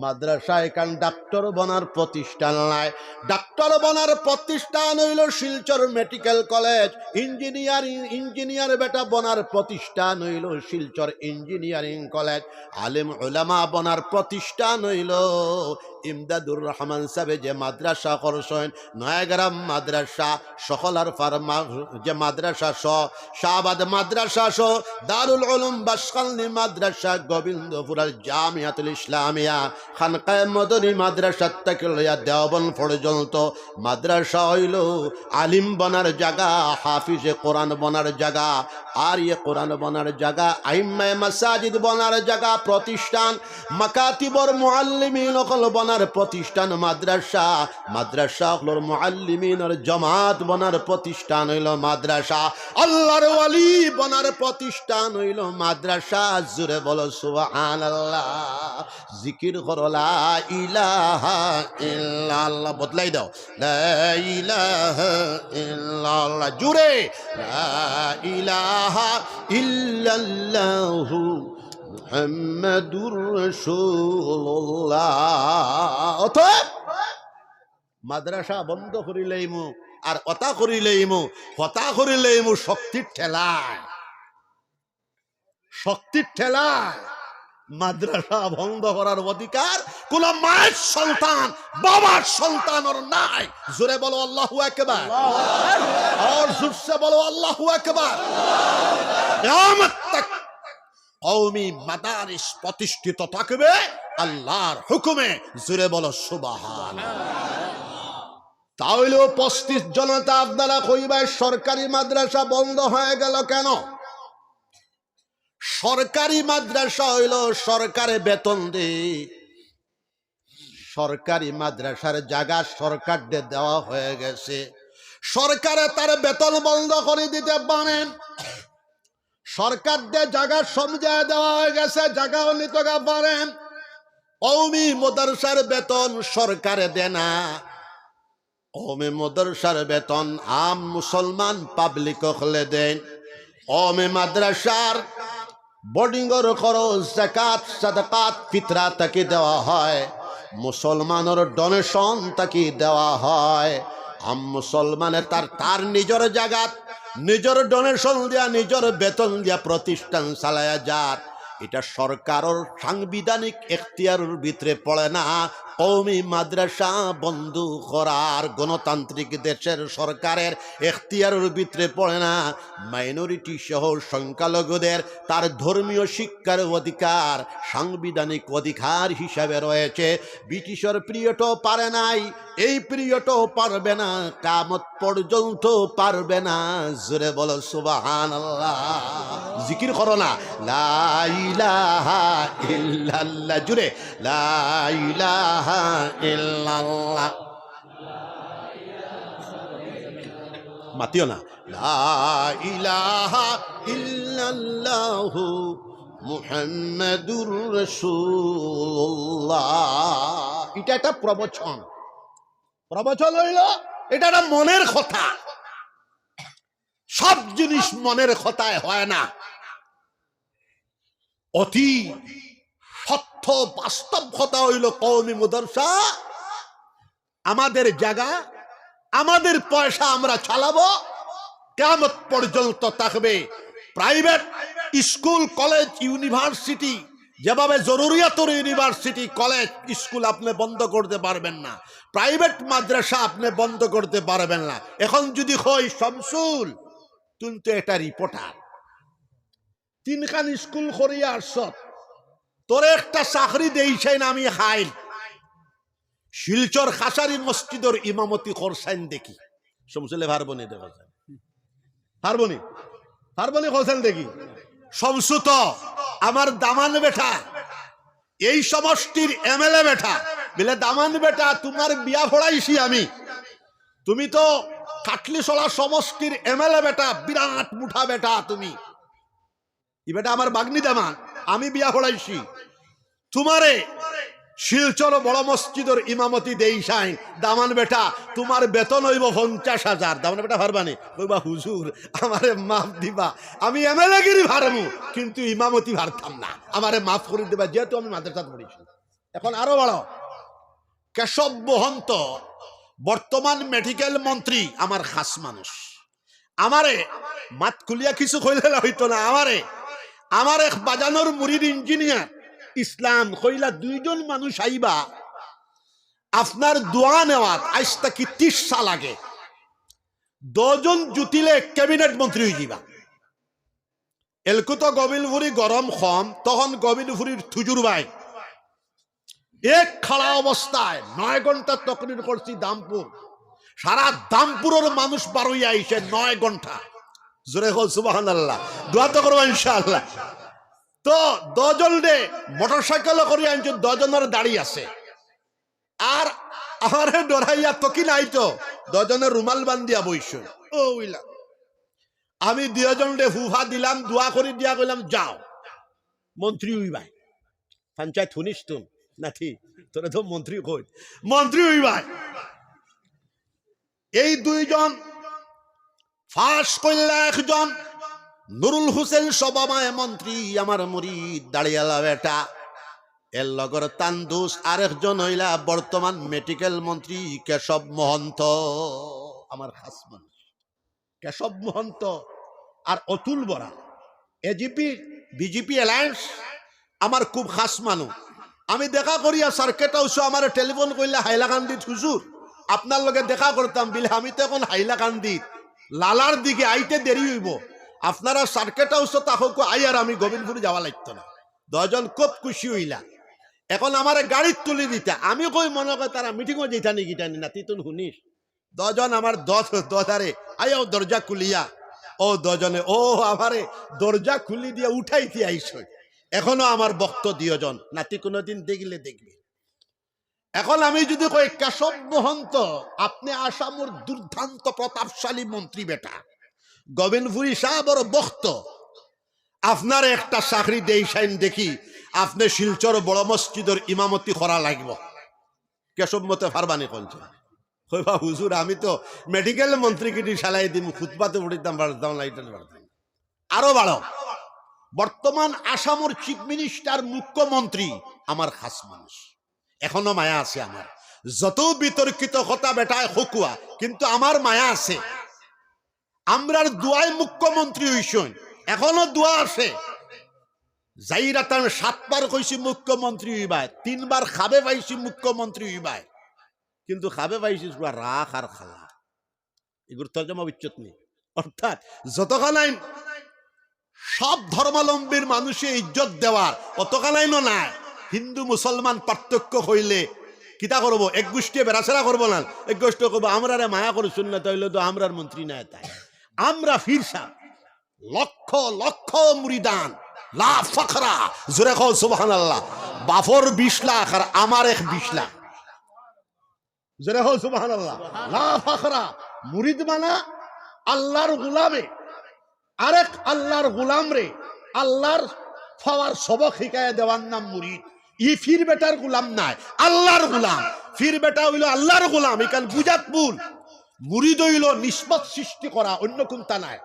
মাদ্রাসা এখান ডাক্তার বনার প্রতিষ্ঠান নায়। ডাক্তার বনার প্রতিষ্ঠান অইলো Silchar medical college, engineering, engineer বেটা বনার প্রতিষ্ঠান অইলো শিলচর ইঞ্জিনিয়ারিং কলেজ, আলেম উলামা বনার প্রতিষ্ঠান অইলো ইমদাদুর রহমান সাবে যে মাদ্রাসা করছইন, নয়াগ্রাম মাদ্রাসা, সকলার ফার্মা যে মাদ্রাসা সহ, শাহবাদ মাদ্রাসা সহ, দারুল উলুম বাসকান্দি মাদ্রাসা, গোবিন্দপুরার জামিয়াতুল ইসলামিয়া, খানকায়ে মদনী মাদ্রাসা থাকি লইয়া দেওবন্দ পর্যন্ত মাদ্রাসা অইলো আলিম বনার জাগা, হাফিজে কোরআন বনার জাগা, আর ইয়ে কোরআন বনার জাগা, আইম্মায়ে মাসাজিদ বনার জাগা, প্রতিষ্ঠান, মাকাতিবর মুআল্লিমিন অকল বনার প্রতিষ্ঠান মাদ্রাসা, মাদ্রাসা অকলর মুআল্লিমিনর জমাত বনার প্রতিষ্ঠান অইলো মাদ্রাসা, আল্লাহর ওয়ালি বনার প্রতিষ্ঠান অইলো মাদ্রাসা। জুরে বলো সুবহানাল্লাহ। জিকির করো লা ইলাহা ইল্লাল্লাহ। বদলাই দাও। লা ইলাহা ইল্লাল্লাহ। জুরে। লা ইলাহা ইল্লাল্লাহু মুহাম্মাদুর রাসূলুল্লাহ। অতএব মাদ্রাসা বন্ধ করিলাইমু, আর অতা করিলাইমু, হতা করিলাইমু শক্তির ঠেলায়। শক্তির ঠেলায় মাদ্রাসা বন্ধ করার অধিকার কোন মায়ের সন্তান, বাবার সন্তানর নাই। জোরে বলো আল্লাহু আকবার। আর জোরসে বলো আল্লাহু আকবার। কিয়ামত তক কওমি মাদারিস প্রতিষ্ঠিত থাকবে আল্লাহর হুকুমে। জোরে বলো সুবহান। তাহলে উপস্থিত জনতা, আপনারা কইবা, সরকারি মাদ্রাসা বন্ধ হয়ে গেল কেন? সরকারি মাদ্রাসা অইলো সরকারে বেতন দেয়, সরকারি মাদ্রাসার জাগা সরকাররে দেওয়া হয়ে গেছে, সরকারে তার বেতন বন্ধ করে দিতে পারেন। সরকাররে জাগা সমঝায় দেওয়া হয়ে গেছে, জাগাও নিতে পারেন। কওমি মাদ্রাসার বেতন সরকারে দেয় না, কওমি মাদ্রাসার বেতন আম মুসলমান পাবলিক অকলে দেইন। কওমি মাদ্রাসার বোর্ডিংর খরচ, যাকাত, সাদাকাত, ফিতরা থাকি দেওয়া হয়, মুসলমানর ডোনেশন থাকি দেওয়া হয়। আম মুসলমানে তার, তার নিজর জাগাত, নিজর ডোনেশন দিয়া, নিজর বেতন দিয়া প্রতিষ্ঠান চালায়া যার। ইটা সরকারর সাংবিধানিক এখতিয়ারর ভিতরে পড়ে না কওমি মাদ্রাসা বন্ধ করার। গণতান্ত্রিক দেশের সরকারের এখতিয়ারর ভিতরে পড়ে না। মাইনরিটি সহ সংখ্যালঘুদের তার ধর্মীয় শিক্ষার অধিকার সাংবিধানিক অধিকার হিসাবে রয়েছে। ব্রিটিশর পিরিয়ডও পারে নাই, এই পিরিয়ডও পারবে না, কিয়ামত পর্যন্ত পারবে না। জোরে বলো সুবহানাল্লাহ। জিকির করো না, লা ইলাহা ইল্লাল্লাহ। জোরে, লা ইলাহা ইল্লাল্লাহ। মাতিও না। লা ইলাহা ইল্লাল্লাহু মুহাম্মাদুর রাসূলুল্লাহ। এটা একটা প্রবচন। প্রবচন অইলো, এটা একটা মনের কথা। সব জিনিস মনের কথায় হয় না। অতি সত্য বাস্তব কথা অইলো, কওমি মাদ্রাসা আমাদের জাগা, আমাদের পয়সা আমরা চালাবো, কিয়ামত পর্যন্ত থাকবে। প্রাইভেট স্কুল, কলেজ, ইউনিভার্সিটি, যেভাবে জরুরিয়াতর ইউনিভার্সিটি, কলেজ, স্কুল আপনি বন্ধ করতে পারবেন না, প্রাইভেট মাদ্রাসা আপনি বন্ধ করতে পারবেন না। এখন যদি কই, শামসুল, তুই তো একটা রিপোর্টার, তিনখান স্কুল করিয়া আসছত, তোরে একটা চাকরি দেই চাইন আমি হাইল, শিলচর কাছারি মসজিদর ইমামতি করছাইন দেখি। শমসুলে পারবো নি দেখো, পারবো নি? পারবো নি করছাইন দেখি? শমসু তো আমার দামান বেটা, এই সমষ্টির এমএলএ বেটা। বলে, দামান বেটা, তোমার বিয়া পড়াইছি আমি, তুমি তো কাটলিছড়া সমষ্টির এমএলএ বেটা, বিরাট মুঠা বেটা তুমি। ই বেটা আমার বাগনি দামান, আমি বিয়া পড়াইছি। তোমারে শিলচর বড় মসজিদর ইমামতি দেই চাইন, দামান বেটা, তোমার বেতন অইবো পঞ্চাশ হাজার। দামান বেটা পারবা নি? কইবা, হুজুর, আমারে মাফ দিবা, আমি এমএলএগিরি পারমু, কিন্তু ইমামতি পারতাম না, আমারে মাফ করি দিবা, যেহেতু আমি মাদ্রাসাত পড়ছি। এখন আরো বাড়াও। কেশব মহন্ত বর্তমান মেডিকেল মন্ত্রী, আমার খাস মানুষ। আমারে মাত খুলিয়া কিছু কইলে না হইতো না। আমারে, আমার এক বাজানোর মুরিদ ইঞ্জিনিয়ার ইসলাম কইলা, দুইজন মানুষ আইবা আপনার দোয়া নেওয়াত, আইজ থাকি তিরিশ সাল আগে। দশজন জুটিলে ক্যাবিনেট মন্ত্রী হয়ে যাবা। এলকু তো গোবিন্দপুরি গরম কম, তখন গোবিন্দপুরির থুজুর ভাই এক খাড়া অবস্থায় নয় ঘন্টা তকরির করছি দামপুর। সারা দামপুরের মানুষ বারইয়া আইছে নয় ঘন্টা। জোরে কও সুবহানাল্লাহ। দোয়া তো করবা ইনশাআল্লাহ। তো দশজনরে মোটরসাইকেল করি আনছে, দশজনের দাড়ি আছে। আর আমারে ডরাইয়া তকি নাই তো, দশজনে রুমাল বান্ধিয়া বইছে। ও উইলা, আমি দুইজনরে ফুফা দিলাম, দোয়া করি দিয়া কইলাম, যাও, মন্ত্রী হইবায়। পঞ্চায়েত হুনিস তুন নাতি, তোরে তো মন্ত্রী কই, মন্ত্রী হইবায়। এই দুইজন পাশ করলা, একজন নুরুল হোসেন সভামায় মন্ত্রী, আমার মুরিদ দাড়িয়ালা বেটা, এর লগর তান দুস, আরেকজন হইলা বর্তমান মেডিকেল মন্ত্রী কেশব মহন্ত, আমার খাস মানুষ। কেশব মহন্ত আর অতুল বরা, এজিপি বিজেপি অ্যালায়েন্স, আমার খুব খাস মানুষ। আমি দেখা করিয়া সার্কিট হাউসে আমারে টেলিফোন করলে, হাইলাকান্দিত হুজুর, আপনার লগে দেখা করতাম। বিলে আমি তো এখন হাইলাকান্দিত, লালার দিকে আইতে দেরি হইব, আপনারা সার্কিট হাউসে থাকুক, আই আর আমি গোবিন্দপুরে যাওয়া লাগতো না। দশজন খুব খুশি হইলা। এখন আমারে গাড়িত তুলি দিতা, আমি কই মনে কয় তারা মিটিংও যেতানি গিটানি না, তিতুন হুনিস। দশজন আমার দশ, দশ আরে আয়াও দরজা খুলিয়া, ও দশজনে, ও আমারে দরজা খুলি দিয়া উঠাইতে আইসই। এখনো আমার ভক্ত দুইজন, নাতি কোনোদিন দেখলে দেখবে। এখন আমি যদি কই, কেশব মহন্ত, আপনি আসামর দুর্দান্ত প্রতাপশালী মন্ত্রী বেটা, গোবিন্দপুরি সাহেবর ভক্ত, আপনারে একটা চাকরি দেই চাইন দেখি, আপনি শিলচর বড় মসজিদর ইমামতি করা লাগবো। কেশব মতে পারবানি কইছে। কইবা, হুজুর, আমি তো মেডিকেল মন্ত্রী কিটি চালাই দিমু, খুতবাতে পড়িতাম, পারতাম, লাইটার পারতাম। আরো বাড়াও। বর্তমান আসামর চিফ মিনিস্টার, মুখ্যমন্ত্রী, আমার খাস মানুষ। এখনো মায়া আছে আমার। যত বিতর্কিত কথা বেটায় হকুয়া, কিন্তু আমার মায়া আছে। আমরার দোয়ায় মুখ্যমন্ত্রী হইছইন, এখনো দোয়া আছে। যাইরাতান সাতবার কইছি মুখ্যমন্ত্রী হইবায়, তিনবার খাবে পাইছি মুখ্যমন্ত্রী হইবায়, কিন্তু খাবে পাইছি পুরা রাখ আর খালা। এগুর তর্জমা বুঝছত নি? অর্থাৎ যতখানাইন সব ধর্মাবলম্বীর মানুষে ইজ্জত দেওয়ার, অতখানাইনও নাই। হিন্দু মুসলমান পার্থক্য হইলে কিতা করবো? এক গোষ্ঠী বেড়াছেড়া করবো না, এক গোষ্ঠী কইবো, "আমরারে মায়া করছইন না, তাইলে তো আমরার মন্ত্রী না তাই।" আমরা পীর সাব, লক্ষ লক্ষ মুরিদান, লা ফখরা, জোরে কও সুবহানাল্লাহ। বাফর বিশ লাখ আর আমার এক বিশ লাখ। জোরে কও সুবহানাল্লাহ। লা ফখরা, মুরিদ মানা আল্লাহর গোলামে আরেক আল্লাহর গোলামরে আল্লাহর পাওয়ার সবক শিখাইয়া দেওয়ার নাম মুরিদ। ই পীর বেটার গোলাম নায়, আল্লাহর গোলাম। পীর বেটা হইল আল্লাহর গোলাম, ইখান বুঝাত ভুল। মুরিদ হইল নিসবত সৃষ্টি করা, অন্য কুন্তা নায়।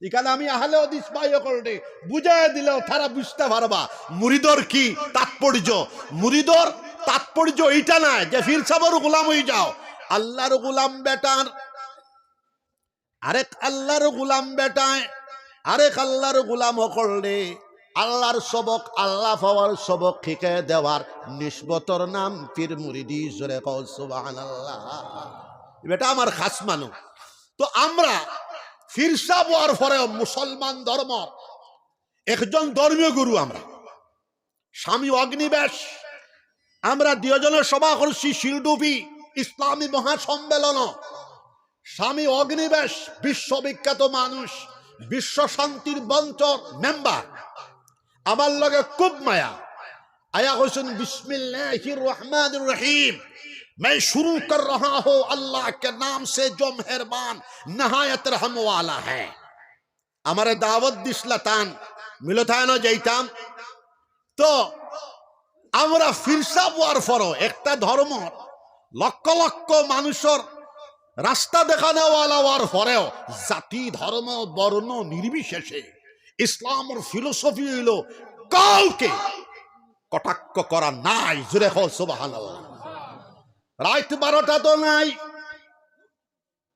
ইখান আমি আহলে হাদিস ভাই অকলরে বুঝাইয়া দিলেও তারা বুঝতা পারবা মুরিদর কি তাৎপর্য। মুরিদর তাৎপর্য ইটা নায় যে পীর সাবর গোলাম হই যাও, আল্লাহর গোলাম বেটার আরেক আল্লাহর গোলাম বেটায় আরেক আল্লাহর গোলাম অকলরে আল্লাহর সবক, আল্লাহ পাওয়ার সবক শিখাইয়া দেওয়ার নিসবতর নাম পীর মুরিদি। জোরে কও সুবহানাল্লাহ। ই বেটা আমার খাস মানুষ। তো আমরা পীর সাব হওয়ার পরেও মুসলমান ধর্ম একজন ধর্মীয় গুরু আমরা, স্বামী অগ্নিবেশ। আমরা দুইজনে সভা করছি শিলডুবি ইসলামী মহাসম্মেলন। স্বামী অগ্নিবেশ বিশ্ববিখ্যাত মানুষ, বিশ্ব শান্তির মঞ্চর মেম্বার। আমার লগে খুব মায়া। আয়া কইছইন, "বিসমিল্লাহির রহমানির রহিম, मैं शुरू कर रहा हूँ अल्लाह के नाम से जो मेहरबान नहायत रहम वाला है।" আমারে দাওয়াত দিছলা তান, মিলতায়নো যাইতাম। তো আমরা ফিরসাব অওয়ার পরও একটা ধর্ম, লক্ষ লক্ষ মানুষর রাস্তা দেখানেওয়ালা অওয়ার পরেও জাতি, ধর্ম, বর্ণ নির্বিশেষে ইসলামর ফিলোসফি অইলো কাউকে কটাক্ষ করা নাই। জোরে কও সুবহানাল্লাহ। রাইত বারোটা তো নাই,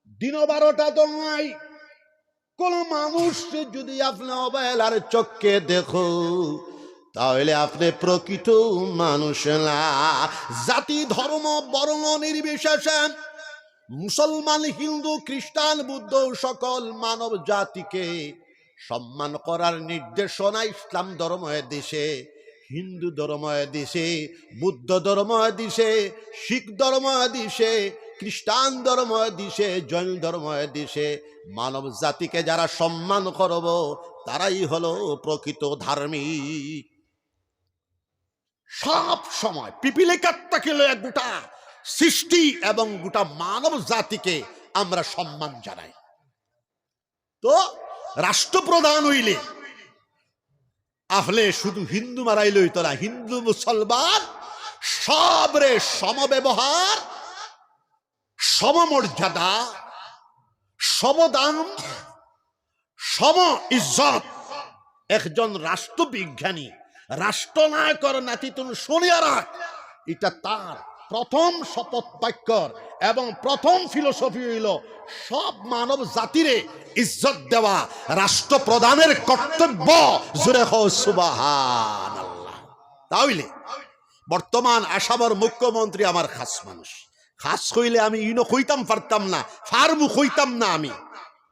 দিন বারোটা তো নাই। কোন মানুষরে যদি আপনে অবহেলার চক্ষে দেখো, তাহলে আপনে প্রকৃত মানুষ না। জাতি, ধর্ম, বর্ণ নির্বিশেষে মুসলমান, হিন্দু, খ্রিস্টান, বৌদ্ধ, সকল মানব জাতিকে সম্মান করার নির্দেশনা ইসলাম ধর্মে দিছে, হিন্দু ধর্মে দিছে, বুদ্ধ ধর্মে দিছে, শিখ ধর্মে দিছে, খ্রিস্টান ধর্মে দিছে, জৈন ধর্মে দিছে। মানব জাতিকে যারা সম্মান করব, তারাই হলো প্রকৃত ধার্মিক। সব সময় পিপিলিকার থাকি লইয়া গোটা সৃষ্টি এবং গোটা মানব জাতিকে আমরা সম্মান জানাই। তো রাষ্ট্রপ্রধান অইলে আপনে শুধু হিন্দু মারাইলে অইতো না, হিন্দু মুসলমান সবরে সমব্যবহার, সমমর্যাদা, সমদাম, সম ইজ্জত। একজন রাষ্ট্রবিজ্ঞানী রাষ্ট্রনায়কর নাতিতুন শুনিয়া রাখ, ইটা তার প্রথম শপথ বাক্যর এবং প্রথম ফিলোসফি অইলো সব মানব জাতিরে ইজ্জত দেওয়া রাষ্ট্রপ্রধানের কর্তব্য। জোরে কও সুবহানাল্লাহ। তাইলে বর্তমান আসামর মুখ্যমন্ত্রী আমার খাস মানুষ। খাস কইলে আমি ইনো কইতাম পারতাম না, ফার্মু কইতাম না আমি,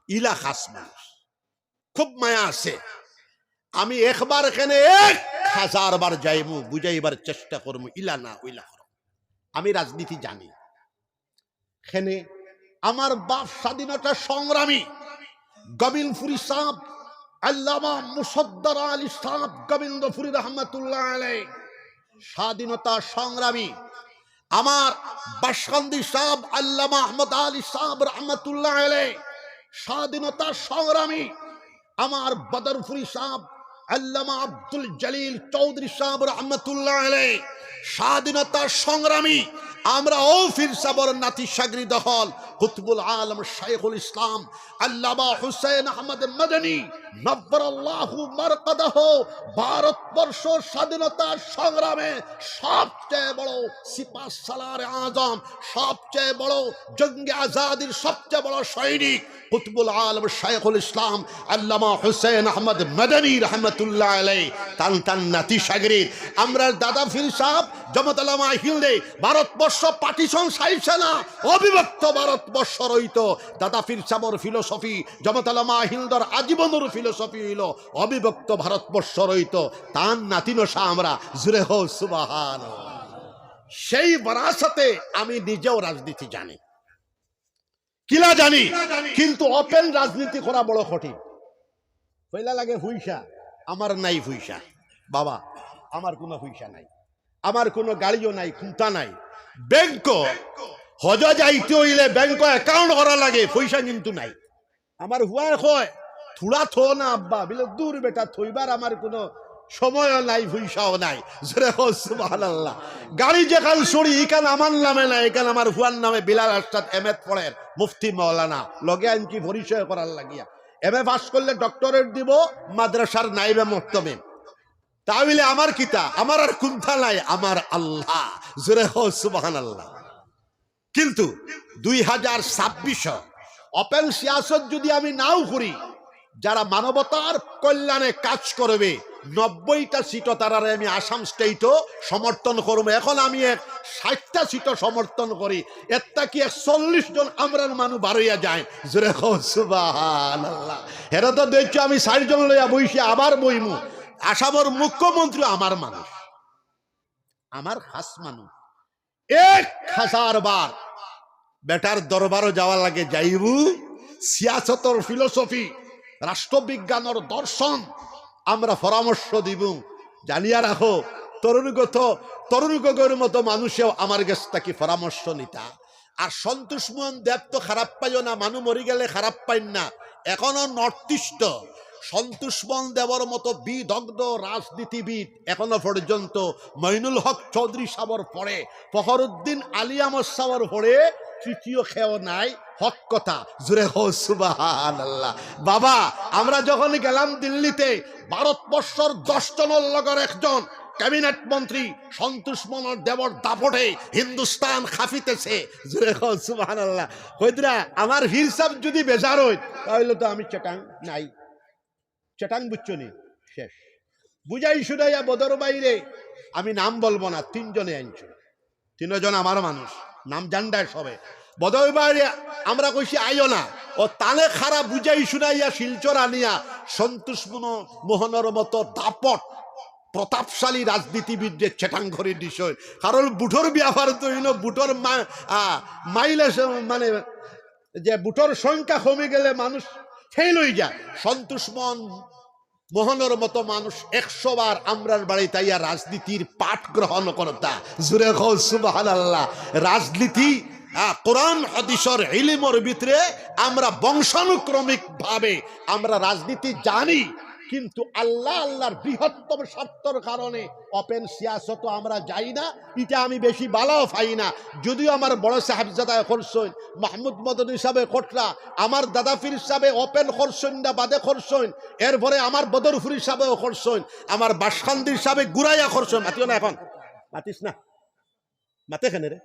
ইলা খাস মানুষ। খুব মায়া আছে। আমি একবার কেনে এক হাজার বার যাইমু, বুঝাইবার চেষ্টা করমু, ইলা না, ওইলা করো। আমি রাজনীতি জানি। কেনে আমার বাপ স্বাধীনতা সংগ্রামী গোবিন্দপুরী সাহেব, আল্লামা মুসদ্দর আলী সাহেব গোবিন্দপুরী রহমতুল্লাহ আলাইহি, স্বাধীনতা সংগ্রামী আমার বাসকান্দি সাহেব আল্লামা আহমদ আলী সাহেব রহমতুল্লাহ আলাইহি, স্বাধীনতা সংগ্রামী আমার বদরপুরী সাহেব আল্লামা আব্দুল জলিল চৌধুরী সাহেব রহমতুল্লাহ আলাইহি, স্বাধীনতা সংগ্রামী আমরা অউ পীর সাহেবর নাতি শাগরিদ অকল কুতুবুল আলম শাইখুল ইসলাম আল্লামা হুসেন আহমদ মদনী নব্বরাল্লাহু মারকাদাহু ভারতবর্ষ স্বাধীনতা সংগ্রামে সবচেয়ে বড় সিপাহ সালার আজম, সবচেয়ে বড় জঙ্গে আজাদির সবচেয়ে বড় সৈনিক কুতুবুল আলম শাইখুল ইসলাম আল্লামা হুসেন আহমদ মদনী রহমতুল্লাহ আলাইহি, তান তান নাতি শাগরিদ। আমরার দাদা পীর সাহেব জমাত উলামায়ে হিন্দে ভারতবর্ষ পার্টিশন চাইছে না, অবিভক্ত ভারতবর্ষ রইতো। দাদা পীর সাহেবর ফিলোসফি, জমাত উলামায়ে হিন্দর আজীবনর ফিলোসফি অইলো অবিভক্ত ভারতবর্ষ রইতো। তান নাতি নশা আমরা, জোরে কও সুবহানাল্লাহ। সেই বারাসাতে আমি নিজেও রাজনীতি জানি, কিলা জানি, কিন্তু ওপেন রাজনীতি করা বড় কঠিন। পয়লা লাগে পয়সা, আমার নাই পয়সা, বাবা, আমার কোনো পয়সা নাই, আমার কোনো গাড়িও নাই, কুন্তা নাই। ব্যাংকো হজ যাইতে অইলে ব্যাংকো অ্যাকাউন্ট করা লাগে, পয়সা কিন্তু নাই। আমার পুয়ায় কয়, "থুড়া থো না আব্বা।" বিলে, "দূর বেটা, থইবার আমার কোনো সময়ও নাই, পয়সাও নাই।" জোরে কও সুবহানাল্লাহ। গাড়ি যেখান চড়ি, ইখান আমার নামে না, ইখান আমার পুয়ার নামে। বিলাল আরশাদ এম এ পড়ের, মুফতি মৌলানা, লগে আনকি পরিচয় করার লাগিয়া। এম এ পাস করলে ডক্টরেট দিব, মাদ্রাসার নাইবে মুহতামিম। তাহলে আমার কিতা? আমার আর কুন্তা নাই, আমার আল্লাহ। জোরে কও সুবহানাল্লাহ। কিন্তু দুই হাজার ছাব্বিশ ওপেন সিয়াসত যদি আমি নাও করি, যারা মানবতার কল্যাণে কাজ করবে, নব্বইটা সিটও তারারে আমি আসাম স্টেটও সমর্থন করমু। এখন আমি এক ষাইটটা সিটও সমর্থন করি। এর থাকি একচল্লিশ জন আমরার মানুষ বারইয়া যায়। জোরে কও সুবহানাল্লাহ। হেরা তো দেখছো আমি চাইরজন লইয়া বইছি, আবার বইমু। আসামর মুখ্যমন্ত্রী আমার মানুষ, আমার খাস মানুষ। এক হাজার বার বেটার দরবারও যাওয়া লাগে, যাইবু। সিয়াসতর ফিলোসফি, রাষ্ট্রবিজ্ঞানর দর্শন আমরা পরামর্শ দিবু। জানিয়া রাখো, তরুণগত, তরুণ গগৈর মতো মানুষেও আমার গেছ থাকি পরামর্শ নিতা। আর সন্তোষ মোহন দেব তো খারাপ পাইও না, মানুষ মরি গেলে খারাপ পাইন না। এখনো নর্থ ইস্ট সন্তোষ মোহন দেবর মতো বিদগ্ধ রাজনীতিবিদ এখনো পর্যন্ত মইনুল হক চৌধুরী সাবর পরে, ফখরুদ্দিন আলী আহমদ সাবর পরে তৃতীয় কেউ নাই। হক কথা, জোরে কও সুবহানাল্লাহ। বাবা, আমরা যখন গেলাম দিল্লিতে, ভারতবর্ষর দশ জনর লগর একজন ক্যাবিনেট মন্ত্রী সন্তোষ মোহন দেবর দাপটে হিন্দুস্তান কাঁপিতেছে। জোরে কও সুবহানাল্লাহ। কইতরা, আমার পীর সাব যদি বেজার অইন, তাইলে তো আমি চিটাং নাই। চিটাং বুঝছো নি? শেষ। বুঝাই শুনাইয়া বদর ভাইরে, আমি নাম বলবো না, তিনজনে আনছো। তিনজন আমার মানুষ, নাম জানডায় সবে। বদর ভাইরে আমরা কইছি আইও না। ও তানে খারা বুঝাই শুনাইয়া শিলচর আনিয়া সন্তোষ মোহন-, মোহনর মতো দাপট প্রতাপশালী রাজনীতিবিদরে চিটাং করি দিছইন। কারণ ভোটর ব্যাপার তো ইনো ভোটর মা-, আ, মাইলেজ মানে যে ভোটর সংখ্যা কমি গেলে মানুষ ফেইল অই যায়। সন্তোষ মোহন, মোহনর মতো মানুষ একশো বার আমরার বাড়িত আইয়া রাজনীতির পাঠ গ্রহণ করতা। জোরে কও সুবহানাল্লাহ। রাজনীতি, আ, কোরআন হাদিসর ইলিমর ভিতরে আমরা বংশানুক্রমিকভাবে আমরা রাজনীতি জানি, কিন্তু আল্লাহ, আল্লাহর বৃহত্তম স্বার্থর কারণে ওপেন সিয়াসত আমরা যাই না। ইটা আমি বেশি বালাও পাই না। যদিও আমার বড় সাহেবজাদায় করছইন, মাহমুদ মদনী সাবে কররা, আমার দাদা পীর সাবে ওপেন করছইন না, বাদে করছইন, এরপরে আমার বদরপুরি সাবেও করছইন, আমার বাসকান্দির সাবে ঘুরাইয়া করছইন। মাতিও না এখন, মাতিস না, মাতে কেনে রে?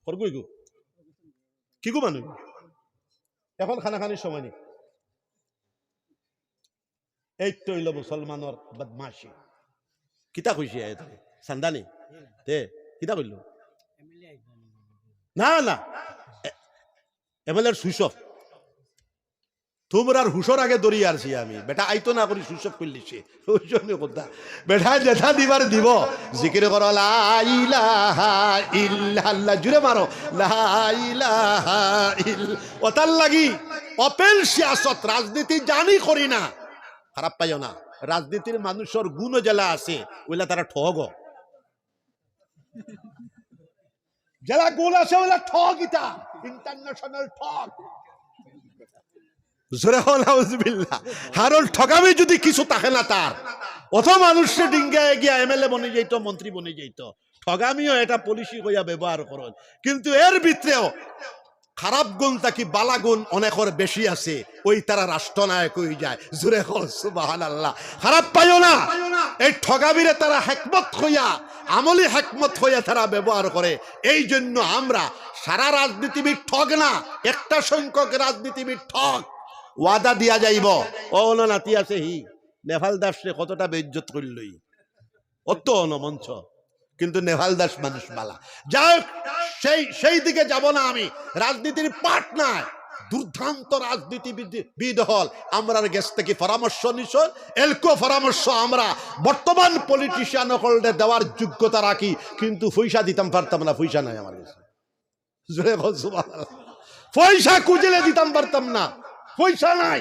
করগুই গু, কি গু মানুষ? এখন খানাখানির সময় নেই। এই তো অইল মুসলমানর বদমাশি। কিতা কইছি আয়াত? চান্দা নি? তে, কিতা কইল? না, না। এ-, এমএলএর সুইচ অফ। তোমরার হুশর আগে ধরি আরছি আমি। বেটা আইতো না করি সুইচ অফ করিলিছে। ওই জন্য কথা। বেটা যেটা দিবার দিব। জিকির করো, লা ইলাহা ইল্লাল্লাহ। জুরে মারো। লা ইলাহা ইল্লা-, ওতার লাগি ওপেন সিয়াসত, রাজনীতি জানি করি না। খারাপ পাইও না, রাজনীতির মানুষর গুণও যেলা আছে, ওইলা তারা ঠগও। যেলা গুণ আছে, ওইলা ঠগ, ইটা ইন্টারন্যাশনাল ঠগ। জোরে কও নাউজুবিল্লাহ। কারণ ঠগামি যদি কিছু থাকে না তার, অত মানুষরে ডিঙ্গায় গিয়া এমএলএ বনি যাইতো, মন্ত্রী বনি যাইতো। ঠগামিও এটা পলিসি কইয়া ব্যবহার করইন, কিন্তু এর ভিতরেও খারাপ গুণ থাকি বালা গুণ অনেকর বেশি আছে, ওই তারা রাষ্ট্রনায়ক অই যায়। জোরে কও সুবহানাল্লাহ। খারাপ পাইও না, এই ঠগামিরে তারা হেকমত কইয়া, আমলি হেকমত কইয়া তারা ব্যবহার করে। এই জন্য আমরা সারা রাজনীতিবিদ ঠগ না, একটা সংখ্যক রাজনীতিবিদ ঠগ। ওয়াদা দিয়া যাইব, ও অনো নাতি আছে হি, নেপাল দাসরে কতটা বেইজ্জত করিলই। অত অনো মঞ্চ, কিন্তু নেপাল দাস মানুষ বালা। যাই হোক, সেই, সেই দিকে যাব না আমি। রাজনীতির পাঠ নাই, দুর্দান্ত রাজনীতিবিদ, বিদ হল। আমরার গেছ থাকি পরামর্শ নিছইন, এলকো পরামর্শ আমরা বর্তমান পলিটিশিয়ান হকলরে দেওয়ার যোগ্যতা রাখি, কিন্তু পয়সা দিতাম পারতাম না, পয়সা নাই আমার গেছে। জোরে কও সুবহানাল্লাহ। পয়সা খুঁজিলে দিতাম পারতাম না, পয়সা নাই।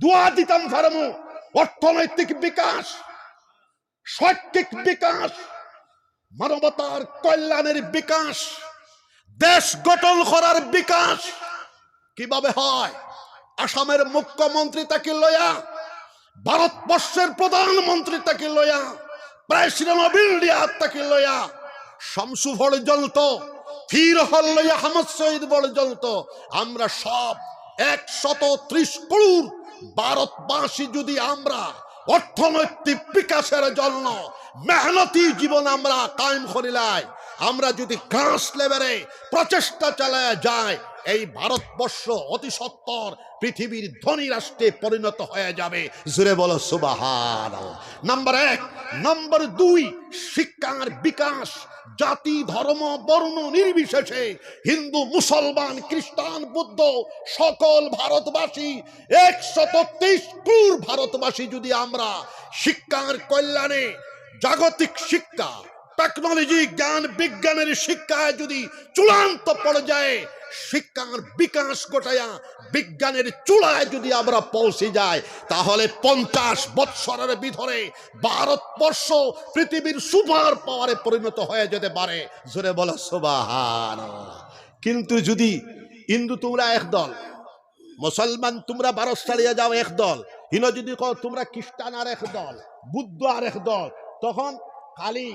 দোয়া দিতাম পারমু, অর্থনৈতিক বিকাশ, শৈক্ষিক বিকাশ, মানবতার কল্যাণের বিকাশ, দেশ গঠন করার বিকাশ। কিভাবে হয়? আসামের মুখ্যমন্ত্রী থাকি লইয়া, ভারতবর্ষের প্রধানমন্ত্রী থাকি লইয়া, প্রেসিডেন্ট অফ ইন্ডিয়া থাকি লইয়া, শামসু পর্যন্ত, পীর হল লইয়া আহমদ শহীদ পর্যন্ত, আমরা সব একশত ত্রিশ কোটি ভারতবাসী যদি আমরা অর্থনৈতিক বিকাশের জন্য মেহনতি জীবন আমরা কায়েম করিলাই, আমরা যদি গ্রাস লেভেলে প্রচেষ্টা চালায় যায়, এই ভারতবর্ষ অতি সত্বর পৃথিবীর ধনী রাষ্ট্রে পরিণত হয়ে যাবে। জোরে বলো সুবহানাল্লাহ। নাম্বার এক। নাম্বার দুই, শিক্ষার বিকাশ। জাতি, ধর্ম, বর্ণ নির্বিশেষে হিন্দু, মুসলমান, খ্রিস্টান, বুদ্ধ, সকল ভারতবাসী, একশত তেইশ ক্রোড় ভারতবাসী যদি আমরা শিক্ষার কল্যাণে, জাগতিক শিক্ষা, টেকনোলজি, জ্ঞান বিজ্ঞানের শিক্ষায় যদি চূড়ান্ত পর্যায়ে শিক্ষার বিকাশ ঘটাইয়া বিজ্ঞানের চূড়ায় যদি আমরা পৌঁছে যাই, তাহলে পঞ্চাশ বৎসরের ভিতরে ভারতবর্ষ পৃথিবীর সুপার পাওয়ারে পরিণত হয়ে যেতে পারে। জোরে বলো সুবহানাল্লাহ। কিন্তু যদি হিন্দু তোমরা এক দল, মুসলমান তোমরা ভারত ছাড়িয়া যাও এক দল, হিনো যদি কও তোমরা খ্রিস্টান আর এক দল, বুদ্ধ আর এক দল, তখন খালি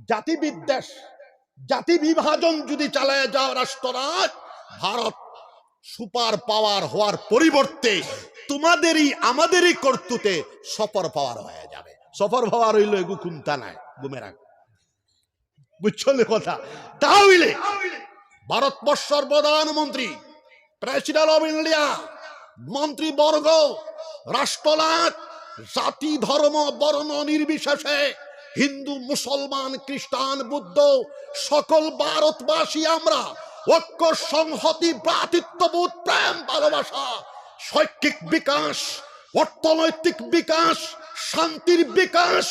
জাতি বিদ্বেষ, জাতি বিভাজন যদি চালায় যাও রাষ্ট্ররাজ, ভারত সুপার পাওয়ার হওয়ার পরিবর্তে তোমাদেরই আমাদেরই করতুতে সুপার পাওয়ার হয়ে যাবে। সুপার পাওয়ার হইল এগু কুন্তা নাই, ঘুমে রাখ, বুঝছো নি কথা? তা হইলে ভারতবর্ষর প্রধানমন্ত্রী, প্রেসিডেন্ট অফ ইন্ডিয়া, মন্ত্রীবর্গ, রাষ্ট্রনায়ক, জাতি, ধর্ম, বর্ণ নির্বিশেষে হিন্দু, মুসলমান, খ্রিস্টান, বুদ্ধ, সকল ভারতবাসী আমরা ঐক্য, সংহতি, ভ্রাতৃত্ববোধ, প্রেম, ভালোবাসা, শৈক্ষিক বিকাশ, অর্থনৈতিক বিকাশ, শান্তির বিকাশ,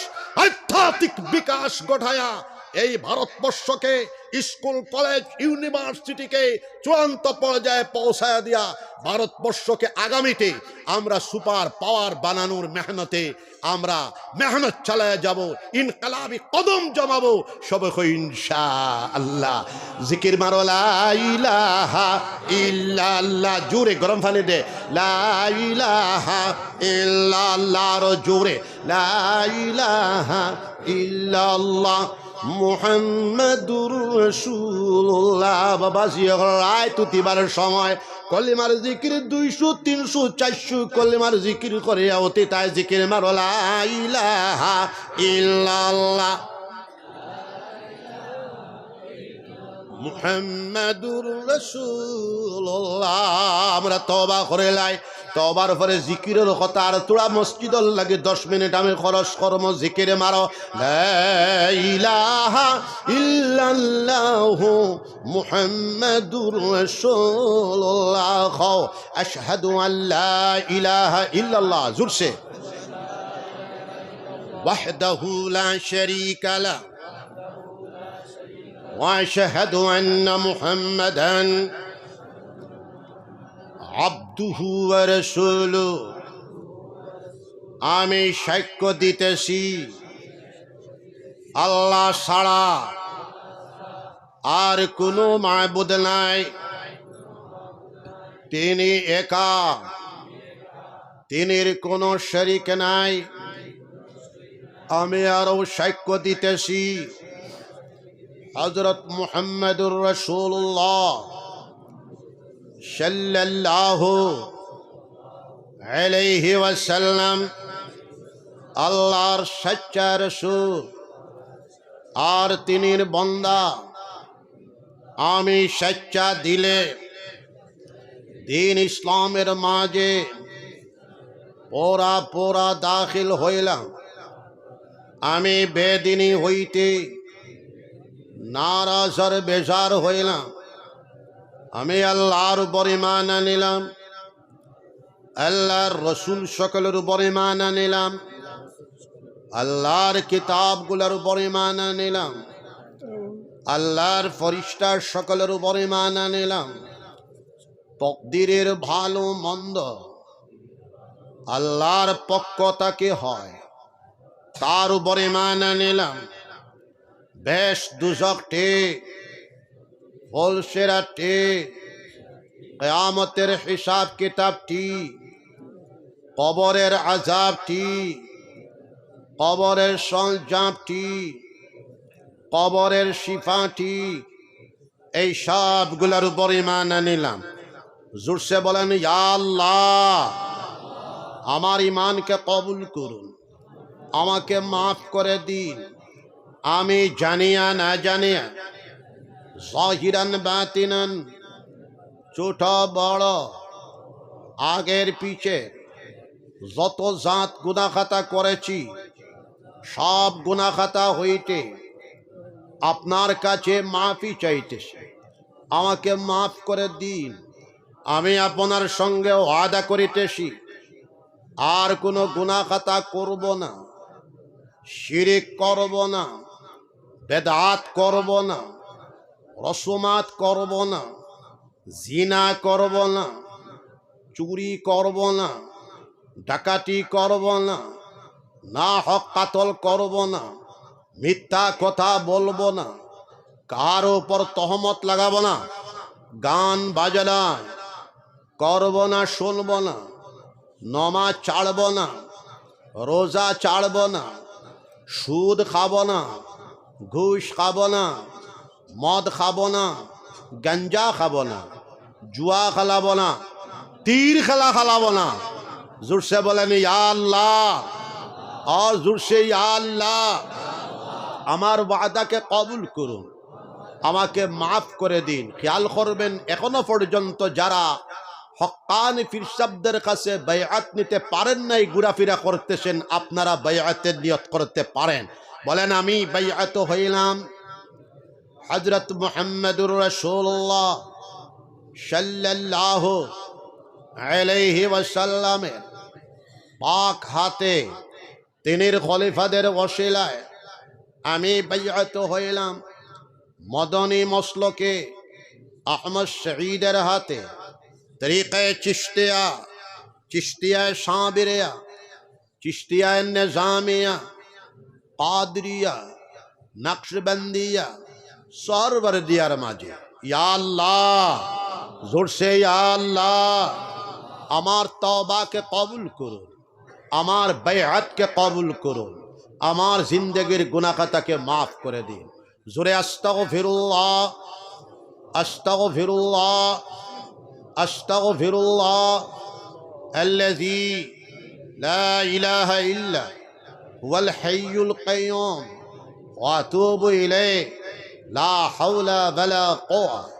আধ্যাত্মিক বিকাশ ঘটায়া এই ভারতবর্ষকে স্কুল, কলেজ, ইউনিভার্সিটিকে চূড়ান্ত পর্যায়ে পৌঁছায় দিয়া ভারতবর্ষকে আগামীতে আমরা সুপার পাওয়ার বানানোর মেহনতে আমরা মেহনত চালায় যাব, ইনকালাবি কদম জমাবো। সবে কই ইনশাআল্লাহ। জিকির মারো লা ইলাহা ইল্লাল্লাহ, জোরে গরম পানি দে, লা ইলাহা ইল্লাল্লাহ, আরো জোরে, লা ইলাহা ইল্লাল্লাহ মুহাম্মাদুর রাসূলুল্লাহ। বাবা, জিকির রায় তুতিবার সময় কলিমার জিকির দুইশো, তিনশো, চারশো কলিমার জিকির করিয়া অতি তাই জিকির মারো লা ইলাহা ইল্লাল্লাহ মুহাম্মাদুর রাসূলুল্লাহ। আমরা তওবা করিলাই। তওবার পরে জিকিরের কথা আর তোরা মসজিদর লাগি দশ মিনিট আমি খরচ করমু, জিকির মারো। লা ইলাহা ইল্লাল্লাহু মুহাম্মাদুর রাসূলুল্লাহ। কও, আশহাদু আল্লা ইলাহা ইল্লাল্লাহ। জোরসে। ওয়াহদাহু লা শারীকা লাহ। ওয়া আশহাদু আন্না মুহাম্মাদান আবদুহু ওয়া রাসূলুহু। আমি সাক্ষ্য দিতেছি, আল্লাহ ছাড়া আর কোনো মাবুদ নাই, তিনি একা, তিনির কোনো শরিক নাই। আমি আরো সাক্ষ্য দিতেছি, হযরত মুহাম্মাদুর রাসূলুল্লাহ সাল্লাল্লাহু আলাইহি ওয়াসাল্লাম আল্লাহর সচ্চা রসুল আর তিনির বন্দা। আমি সচ্চা দিলে দ্বীন ইসলামের মাঝে পুরা পুরা দাখিল হইলাম। আমি বেদিনী হইতে নারাজ আর বেজার হইলাম। আমি আল্লাহর উপর ঈমান আনিলাম, আল্লাহর রসুল সকলের উপর ঈমান আনিলাম, আল্লাহর কিতাবগুলোর উপর ঈমান আনিলাম, আল্লাহর ফিরিস্তা সকলের উপর ঈমান আনিলাম। তকদিরের ভালো মন্দ আল্লাহর পক্ষ থেকে হয়, তার উপর ঈমান আনিলাম। বেহেশত দুজখ ঠিক, পুলসিরাত ঠিক, কিয়ামতের হিসাব কিতাব ঠিক, কবরের আযাব ঠিক, কবরের সরঞ্জাম ঠিক, কবরের শিফা ঠিক, এই সবগুলোর উপর ঈমান আনিলাম। জোরসে বলেন, ইয়া আল্লাহ, আমার ঈমানকে কবুল করুন, আমাকে মাফ করে দিন। আমি জানিয়া না জানিয়া জাহিরান বাতিনান, ছোট বড়, আগের পিছে যত জাত গুনাখাতা করেছি, সব গুনাখাতা হইতে আপনার কাছে মাফি চাইতেছি। আমাকে মাফ করে দিন। আমি আপনার সঙ্গে ওয়াদা করিতেছি, আর কোনো গুনাখাতা করব না, শিরিক করব না, বেদাত করব না, রসুমাত করব না, জিনা করব না, চুরি করব না, ডাকাতি করব না, নাহক কাতল করব না, মিথ্যা কথা বলব না, কারো উপর তহমত লাগাব না, গান বাজনা করব না, শুনব না, নমাজ ছাড়ব না, রোজা ছাড়ব না, সুদ খাব না, ঘুষ খাব না, মদ খাব না, গাঞ্জা খাব না, জুয়া খেলাব না, তীর খেলা খেলাব না। জোরসে বলেন, ইয়া আল্লাহ। আর জোরসে, ইয়া আল্লাহ, আমার ওয়াদাকে কবুল করুন, আমাকে মাফ করে দিন। খেয়াল করবেন, এখনো পর্যন্ত যারা হক্কানি পীর সাবদের কাছে বাইআত নিতে পারেন নাই, ঘোরাফেরা করতেছেন, আপনারা বাইআতের নিয়ত করতে পারেন। বলেন, আমি বাইআত হইলাম হযরত মুহাম্মদুর রাসূলুল্লাহ সাল্লাল্লাহু আলাইহি ওয়াসাল্লামের পাক হাতে, তিনির খলিফাদের ওসিলায় আমি বাইআত হইলাম মদনী মসলকে আহমদ শহীদের হাতে, তরিকায়ে চিশতিয়া, চিশতিয়ায়ে সাবিরিয়া, চিশতিয়ায়ে নিজামিয়া, কাদরিয়া, নকশবন্দিয়া, সরওয়ারদিয়ার মাঝে। ইয়া আল্লাহ, জোরসে ইয়া আল্লাহ, আমার তওবাকে কবুল করুন, আমার বাইআতকে কবুল করুন, আমার জিন্দেগির গুনাখাতাকে মাফ করে দিন। জোরে আস্তাগফিরুল্লাহ, আস্তাগফিরুল্লাহ, আস্তাগফিরুল্লাহ, আল্লাযী লা ইলাহা ইল্লা হুয়াল হাইয়ুল কাইয়্যুম ওয়া আতুবু ইলাইহি, লা হাওলা ওয়ালা কুওয়াতা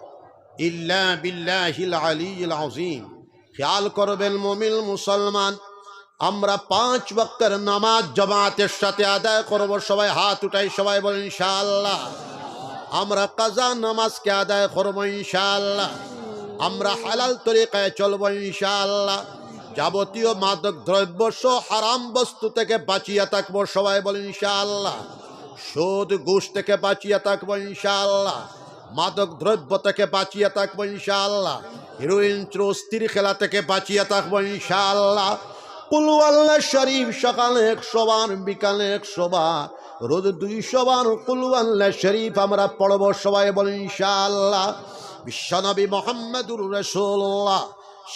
ইল্লা বিল্লাহিল আলিয়্যিল আযীম। খেয়াল করবেন মুমিন মুসলমান, আমরা পাঁচ ওয়াক্তের নামাজ জামাতের সাথে আদায় করব। সবাই হাত উঠাই, সবাই বলেন ইনশাআল্লাহ। আমরা কাজা নামাজকে আদায় করব ইনশাআল্লাহ। আমরা হালাল তরিকায় চলব ইনশাআল্লাহ। যাবতীয় মাদক দ্রব্য সহ হারাম বস্তু থেকে বাঁচিয়া থাকবো, সবাই বলেন ইনশাআল্লাহ। সুদ ঘুষ থেকে বাঁচিয়া থাকবো ইনশাআল্লাহ। মাদক দ্রব্য থেকে বাঁচিয়া থাকবো ইনশাআল্লাহ। হিরোইন চুরুস তীর খেলা থেকে বাঁচিয়া থাকবো ইনশাআল্লাহ। কুলহু আল্লাহ শরীফ সকালে একশো বার, বিকালে একশো বার, রোজ দুইশো বার কুলহু আল্লাহ শরীফ আমরা পড়বো, সবাই বলেন ইনশাআল্লাহ। বিশ্বনবী মুহাম্মদুর রাসূলুল্লাহ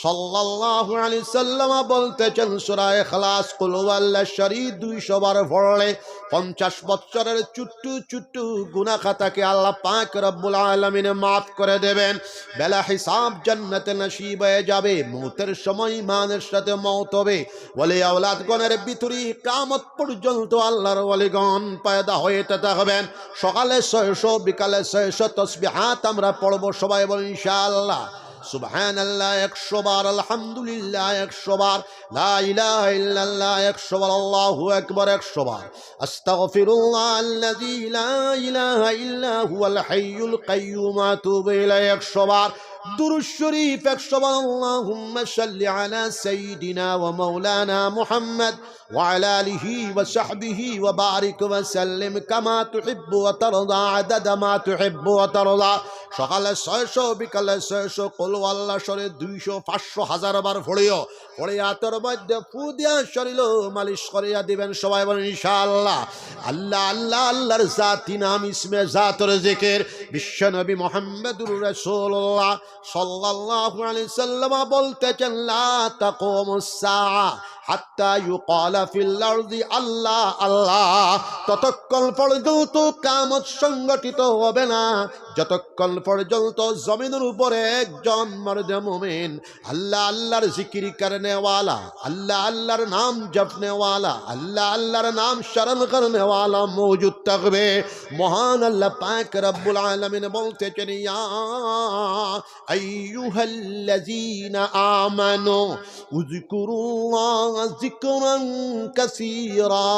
সাল্লাল্লাহু আলাইহি সাল্লাম বলতেছেন, সূরা ইখলাস, কুলহু আল্লাহ শরীফ দুইশো বার পড়লে পঞ্চাশ বছরের ছোট্ট ছোট্ট গুনাহ খাতাকে আল্লাহ পাক রব্বুল আলামিন মাফ করে দেবেন। বেলা হিসাব জান্নাতে নসিব হয়ে যাবে। মৌতের সময় ইমানের সাথে মৌত হবে। ওলি আওলাদগণের ভিতরে কিয়ামত পর্যন্ত আল্লাহর ওলিগণ পয়দা হইতে থাকবেন। সকালে ছয়শো, বিকালে ছয়শো তসবিহাত আমরা পড়বো, সবাই বলেন ইনশাআল্লাহ। সুবহানাল্লাহ একশো বার, আলহামদুলিল্লাহ একশো বার, লা ইলাহা ইল্লাল্লাহ একশো বার, আল্লাহু আকবার একশো বার, আস্তাগফিরুল্লাহ আল্লাযী লা ইলাহা ইল্লা হুয়াল হাইয়ুল কাইয়্যুম, আতুবু ইলাইহি একশো বার, দুরূদ শরীফ একশো বার, আল্লাহুম্মা সাল্লি আলা সাইয়্যিদিনা ওয়া মাওলানা মুহাম্মদ ওয়া আলা আলিহি ওয়া সাহবিহি ওয়া বারিক ওয়া সাল্লিম কামা তুহিব্বু ওয়া তারদা আদাদা মা তুহিব্বু ওয়া তারদা। সকালে ছয়শো, বিকালে ছয়শো, কুলহু আল্লাহ শরীফ দুইশো, পাঁচশো, হাজার বার পড়িও। পড়ে আতর মধ্যে ফু দিয়া শরীরো মালিশ করিয়া দিবেন। সবাই বলেন ইনশাআল্লাহ। আল্লাহ, আল্লাহ, আল্লাহর জাতি নাম, ইসমে জাতর জিকির, বিশ্বনবী মুহাম্মদুর রাসূলুল্লাহ সাল্লাল্লাহু আলাইহি সাল্লাম বলতেছেন, লা তাকুমুস সাআ হাত্তা ইউকালা ফিল আরদি আল্লাহ, আল্লাহ, ততক্ষণ পর্যন্ত কিয়ামত সংঘটিত হবে না, যতক্ষণ পর্যন্ত জমিনের উপরে একজন মর্দে মুমিন আল্লাহ আল্লাহর জিকির করনেওয়ালা, আল্লাহ আল্লাহর নাম জপনেওয়ালা, আল্লাহ আল্লাহর নাম স্মরণ করনেওয়ালা মওজুদ থাকবে, মহান আল্লাহ পাক রব্বুল আলামিন বলতেছেন, ইয়া আইয়ুহাল্লাযীনা আমানু উযকুরুল্লাহা যিকরান কাসীরা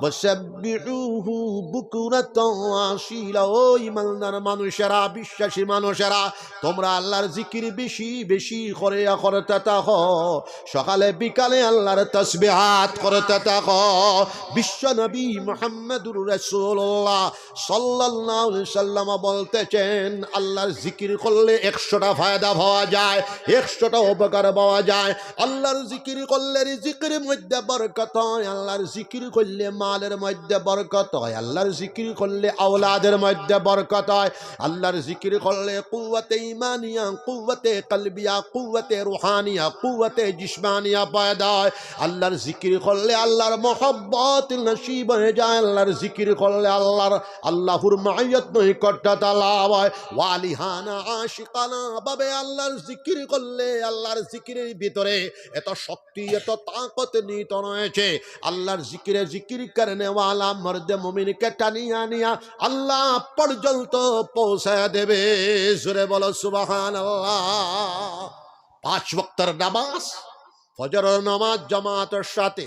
ওয়াসাব্বিহুহু বুকরাতাও ওয়া আসীলা। ও ইমানদার মানুষেরা, বিশ্বাসী মানুষেরা, তোমরা আল্লাহর জিকির বেশি বেশি করিয়া করতে থাকো, সকালে বিকালে আল্লাহর তাসবিহাত করতে থাকো। বিশ্বনবী মুহাম্মদুর রাসূলুল্লাহ সাল্লাল্লাহু আলাইহি সাল্লাম বলতেছেন, আল্লাহর জিকির করলে একশোটা ফায়দা পাওয়া যায়, একশোটা উপকার পাওয়া যায়। আল্লাহর জিকির করলে রিজিকের মধ্যে বরকত হয়, আল্লাহর জিকির করলে মালের মধ্যে বরকত হয়, আল্লাহর জিকির করলে আওলাদের মধ্যে বরকত হয়, আল্লাহর জিকির করলে কুওয়াতে ইমানিয়া, কুওয়াতে কলবিয়া, কুওয়াতে রুহানিয়া, কুওয়াতে জিসমানিয়া পয়দা হয়। আল্লাহর জিকির করলে আল্লাহর মহব্বত নসিব হয়ে যায়। আল্লাহর জিকির করলে আল্লাহর, আল্লাহর মাইয়ত নৈকট্যতা লাভ হয়। ওয়ালিহানা আশিকানা ভাবে আল্লাহর জিকির করলে আল্লাহর জিকিরের ভিতরে এত শক্তি, এত তাকত নিহিত রয়েছে। আল্লাহর জিকিরে জিকির করনেওয়ালা মর্দে মুমিনকে টানিয়া আনিয়া আল্লাহ পর্যন্ত পৌঁছায় দেবে। জোরে বলো সুবহানাল্লাহ। পাঁচ ওয়াক্তর নামাজ, ফজরের নামাজ জামাতের সাথে,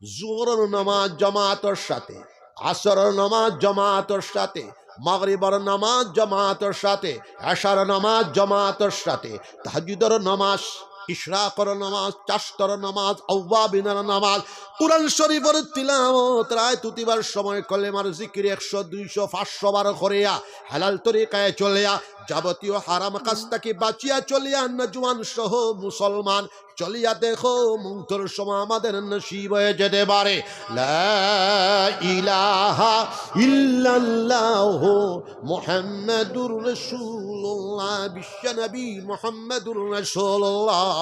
জোহরের নামাজ জামাতের সাথে, আসরের নামাজ জামাতের সাথে, মাগরিবের নামাজ জামাতের সাথে, এশার নামাজ জামাতের সাথে, তাহাজ্জুদের নামাজ, ইশরাকর নামাজ, চাশতর নামাজ, আওয়াবিনের নামাজ, কোরআন শরীফের তিলাওয়াত, রাইত উঠিবার সময় কলেমার জিকির একশো, দুইশো, পাঁচশো বার করিয়া হালাল তরিকায় চলিয়া, যাবতীয় হারাম কাজ থাকি বাঁচিয়া চলিয়া, নওজোয়ান সহ মুসলমান চলিয়া দেখো, মৌতর সময় আমাদের নসিব হয়ে যেতে পারে লা ইলাহা ইল্লাল্লাহু মুহাম্মাদুর রাসূলুল্লাহ। বিশ্বনবী মুহাম্মাদুর রাসূলুল্লাহ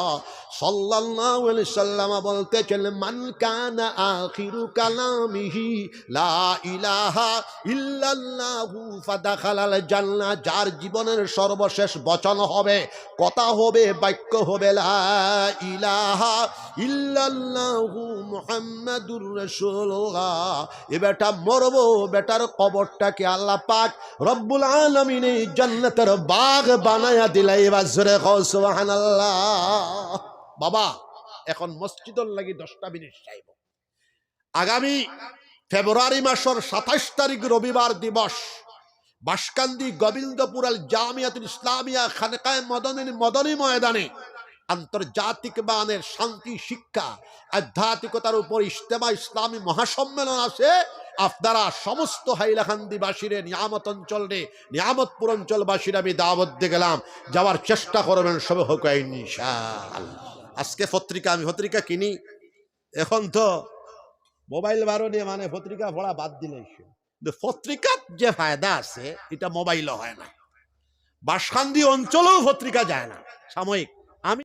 সাল্লাল্লাহু আলাইহি সাল্লাম বলতেছেন, মান কানা আখিরু কালামিহি লা ইলাহা ইল্লাল্লাহু ফাদাখালাল জান্নাহ। যার জীবনের সর্বশেষ বচন হবে, কথা হবে, বাক্য হবে লা ইলাহা ইল্লাল্লাহু মুহাম্মাদুর রাসূলুল্লাহ। এ বেটা মরবো, বেটার কবরটাকে আল্লাহ পাক রব্বুল আলামিন এই জান্নাতের বাগ বানায়া দিলাইবা। জোরে কও সুবহানাল্লাহ। বাবা, এখন মসজিদর লাগি দশটা মিনিট চাইব। আগামী ফেব্রুয়ারি মাসের সাতাইশ তারিখ রবিবার দিবস, বাঁশকান্দি গোবিন্দপুর আল জামিয়াতুল ইসলামিয়া খানকায়ে মদনী, মদনী ময়দানে আন্তর্জাতিক মানের শান্তি শিক্ষা, আধ্যাত্মিকতার উপর ইজতেমা ইসলামী মহাসম্মেলন আছে। আপনারা সমস্ত হাইলাকান্দিবাসীরে, নিয়ামত অঞ্চলরে, নিয়ামতপুর অঞ্চলবাসীরে আমি দাওয়াত দিয়ে গেলাম, যাওয়ার চেষ্টা করবেন সবে হোক ইনশাআল্লাহ। আজকে পত্রিকা, আমি পত্রিকা কিনি, এখন তো মোবাইল বারো নিয়ে মানে পত্রিকা পড়া বাদ দিলে, কিন্তু পত্রিকাত যে ফায়দা আছে, এটা মোবাইলও হয় না, বাঁশকান্দি অঞ্চলেও পত্রিকা যায় না। সাময়িক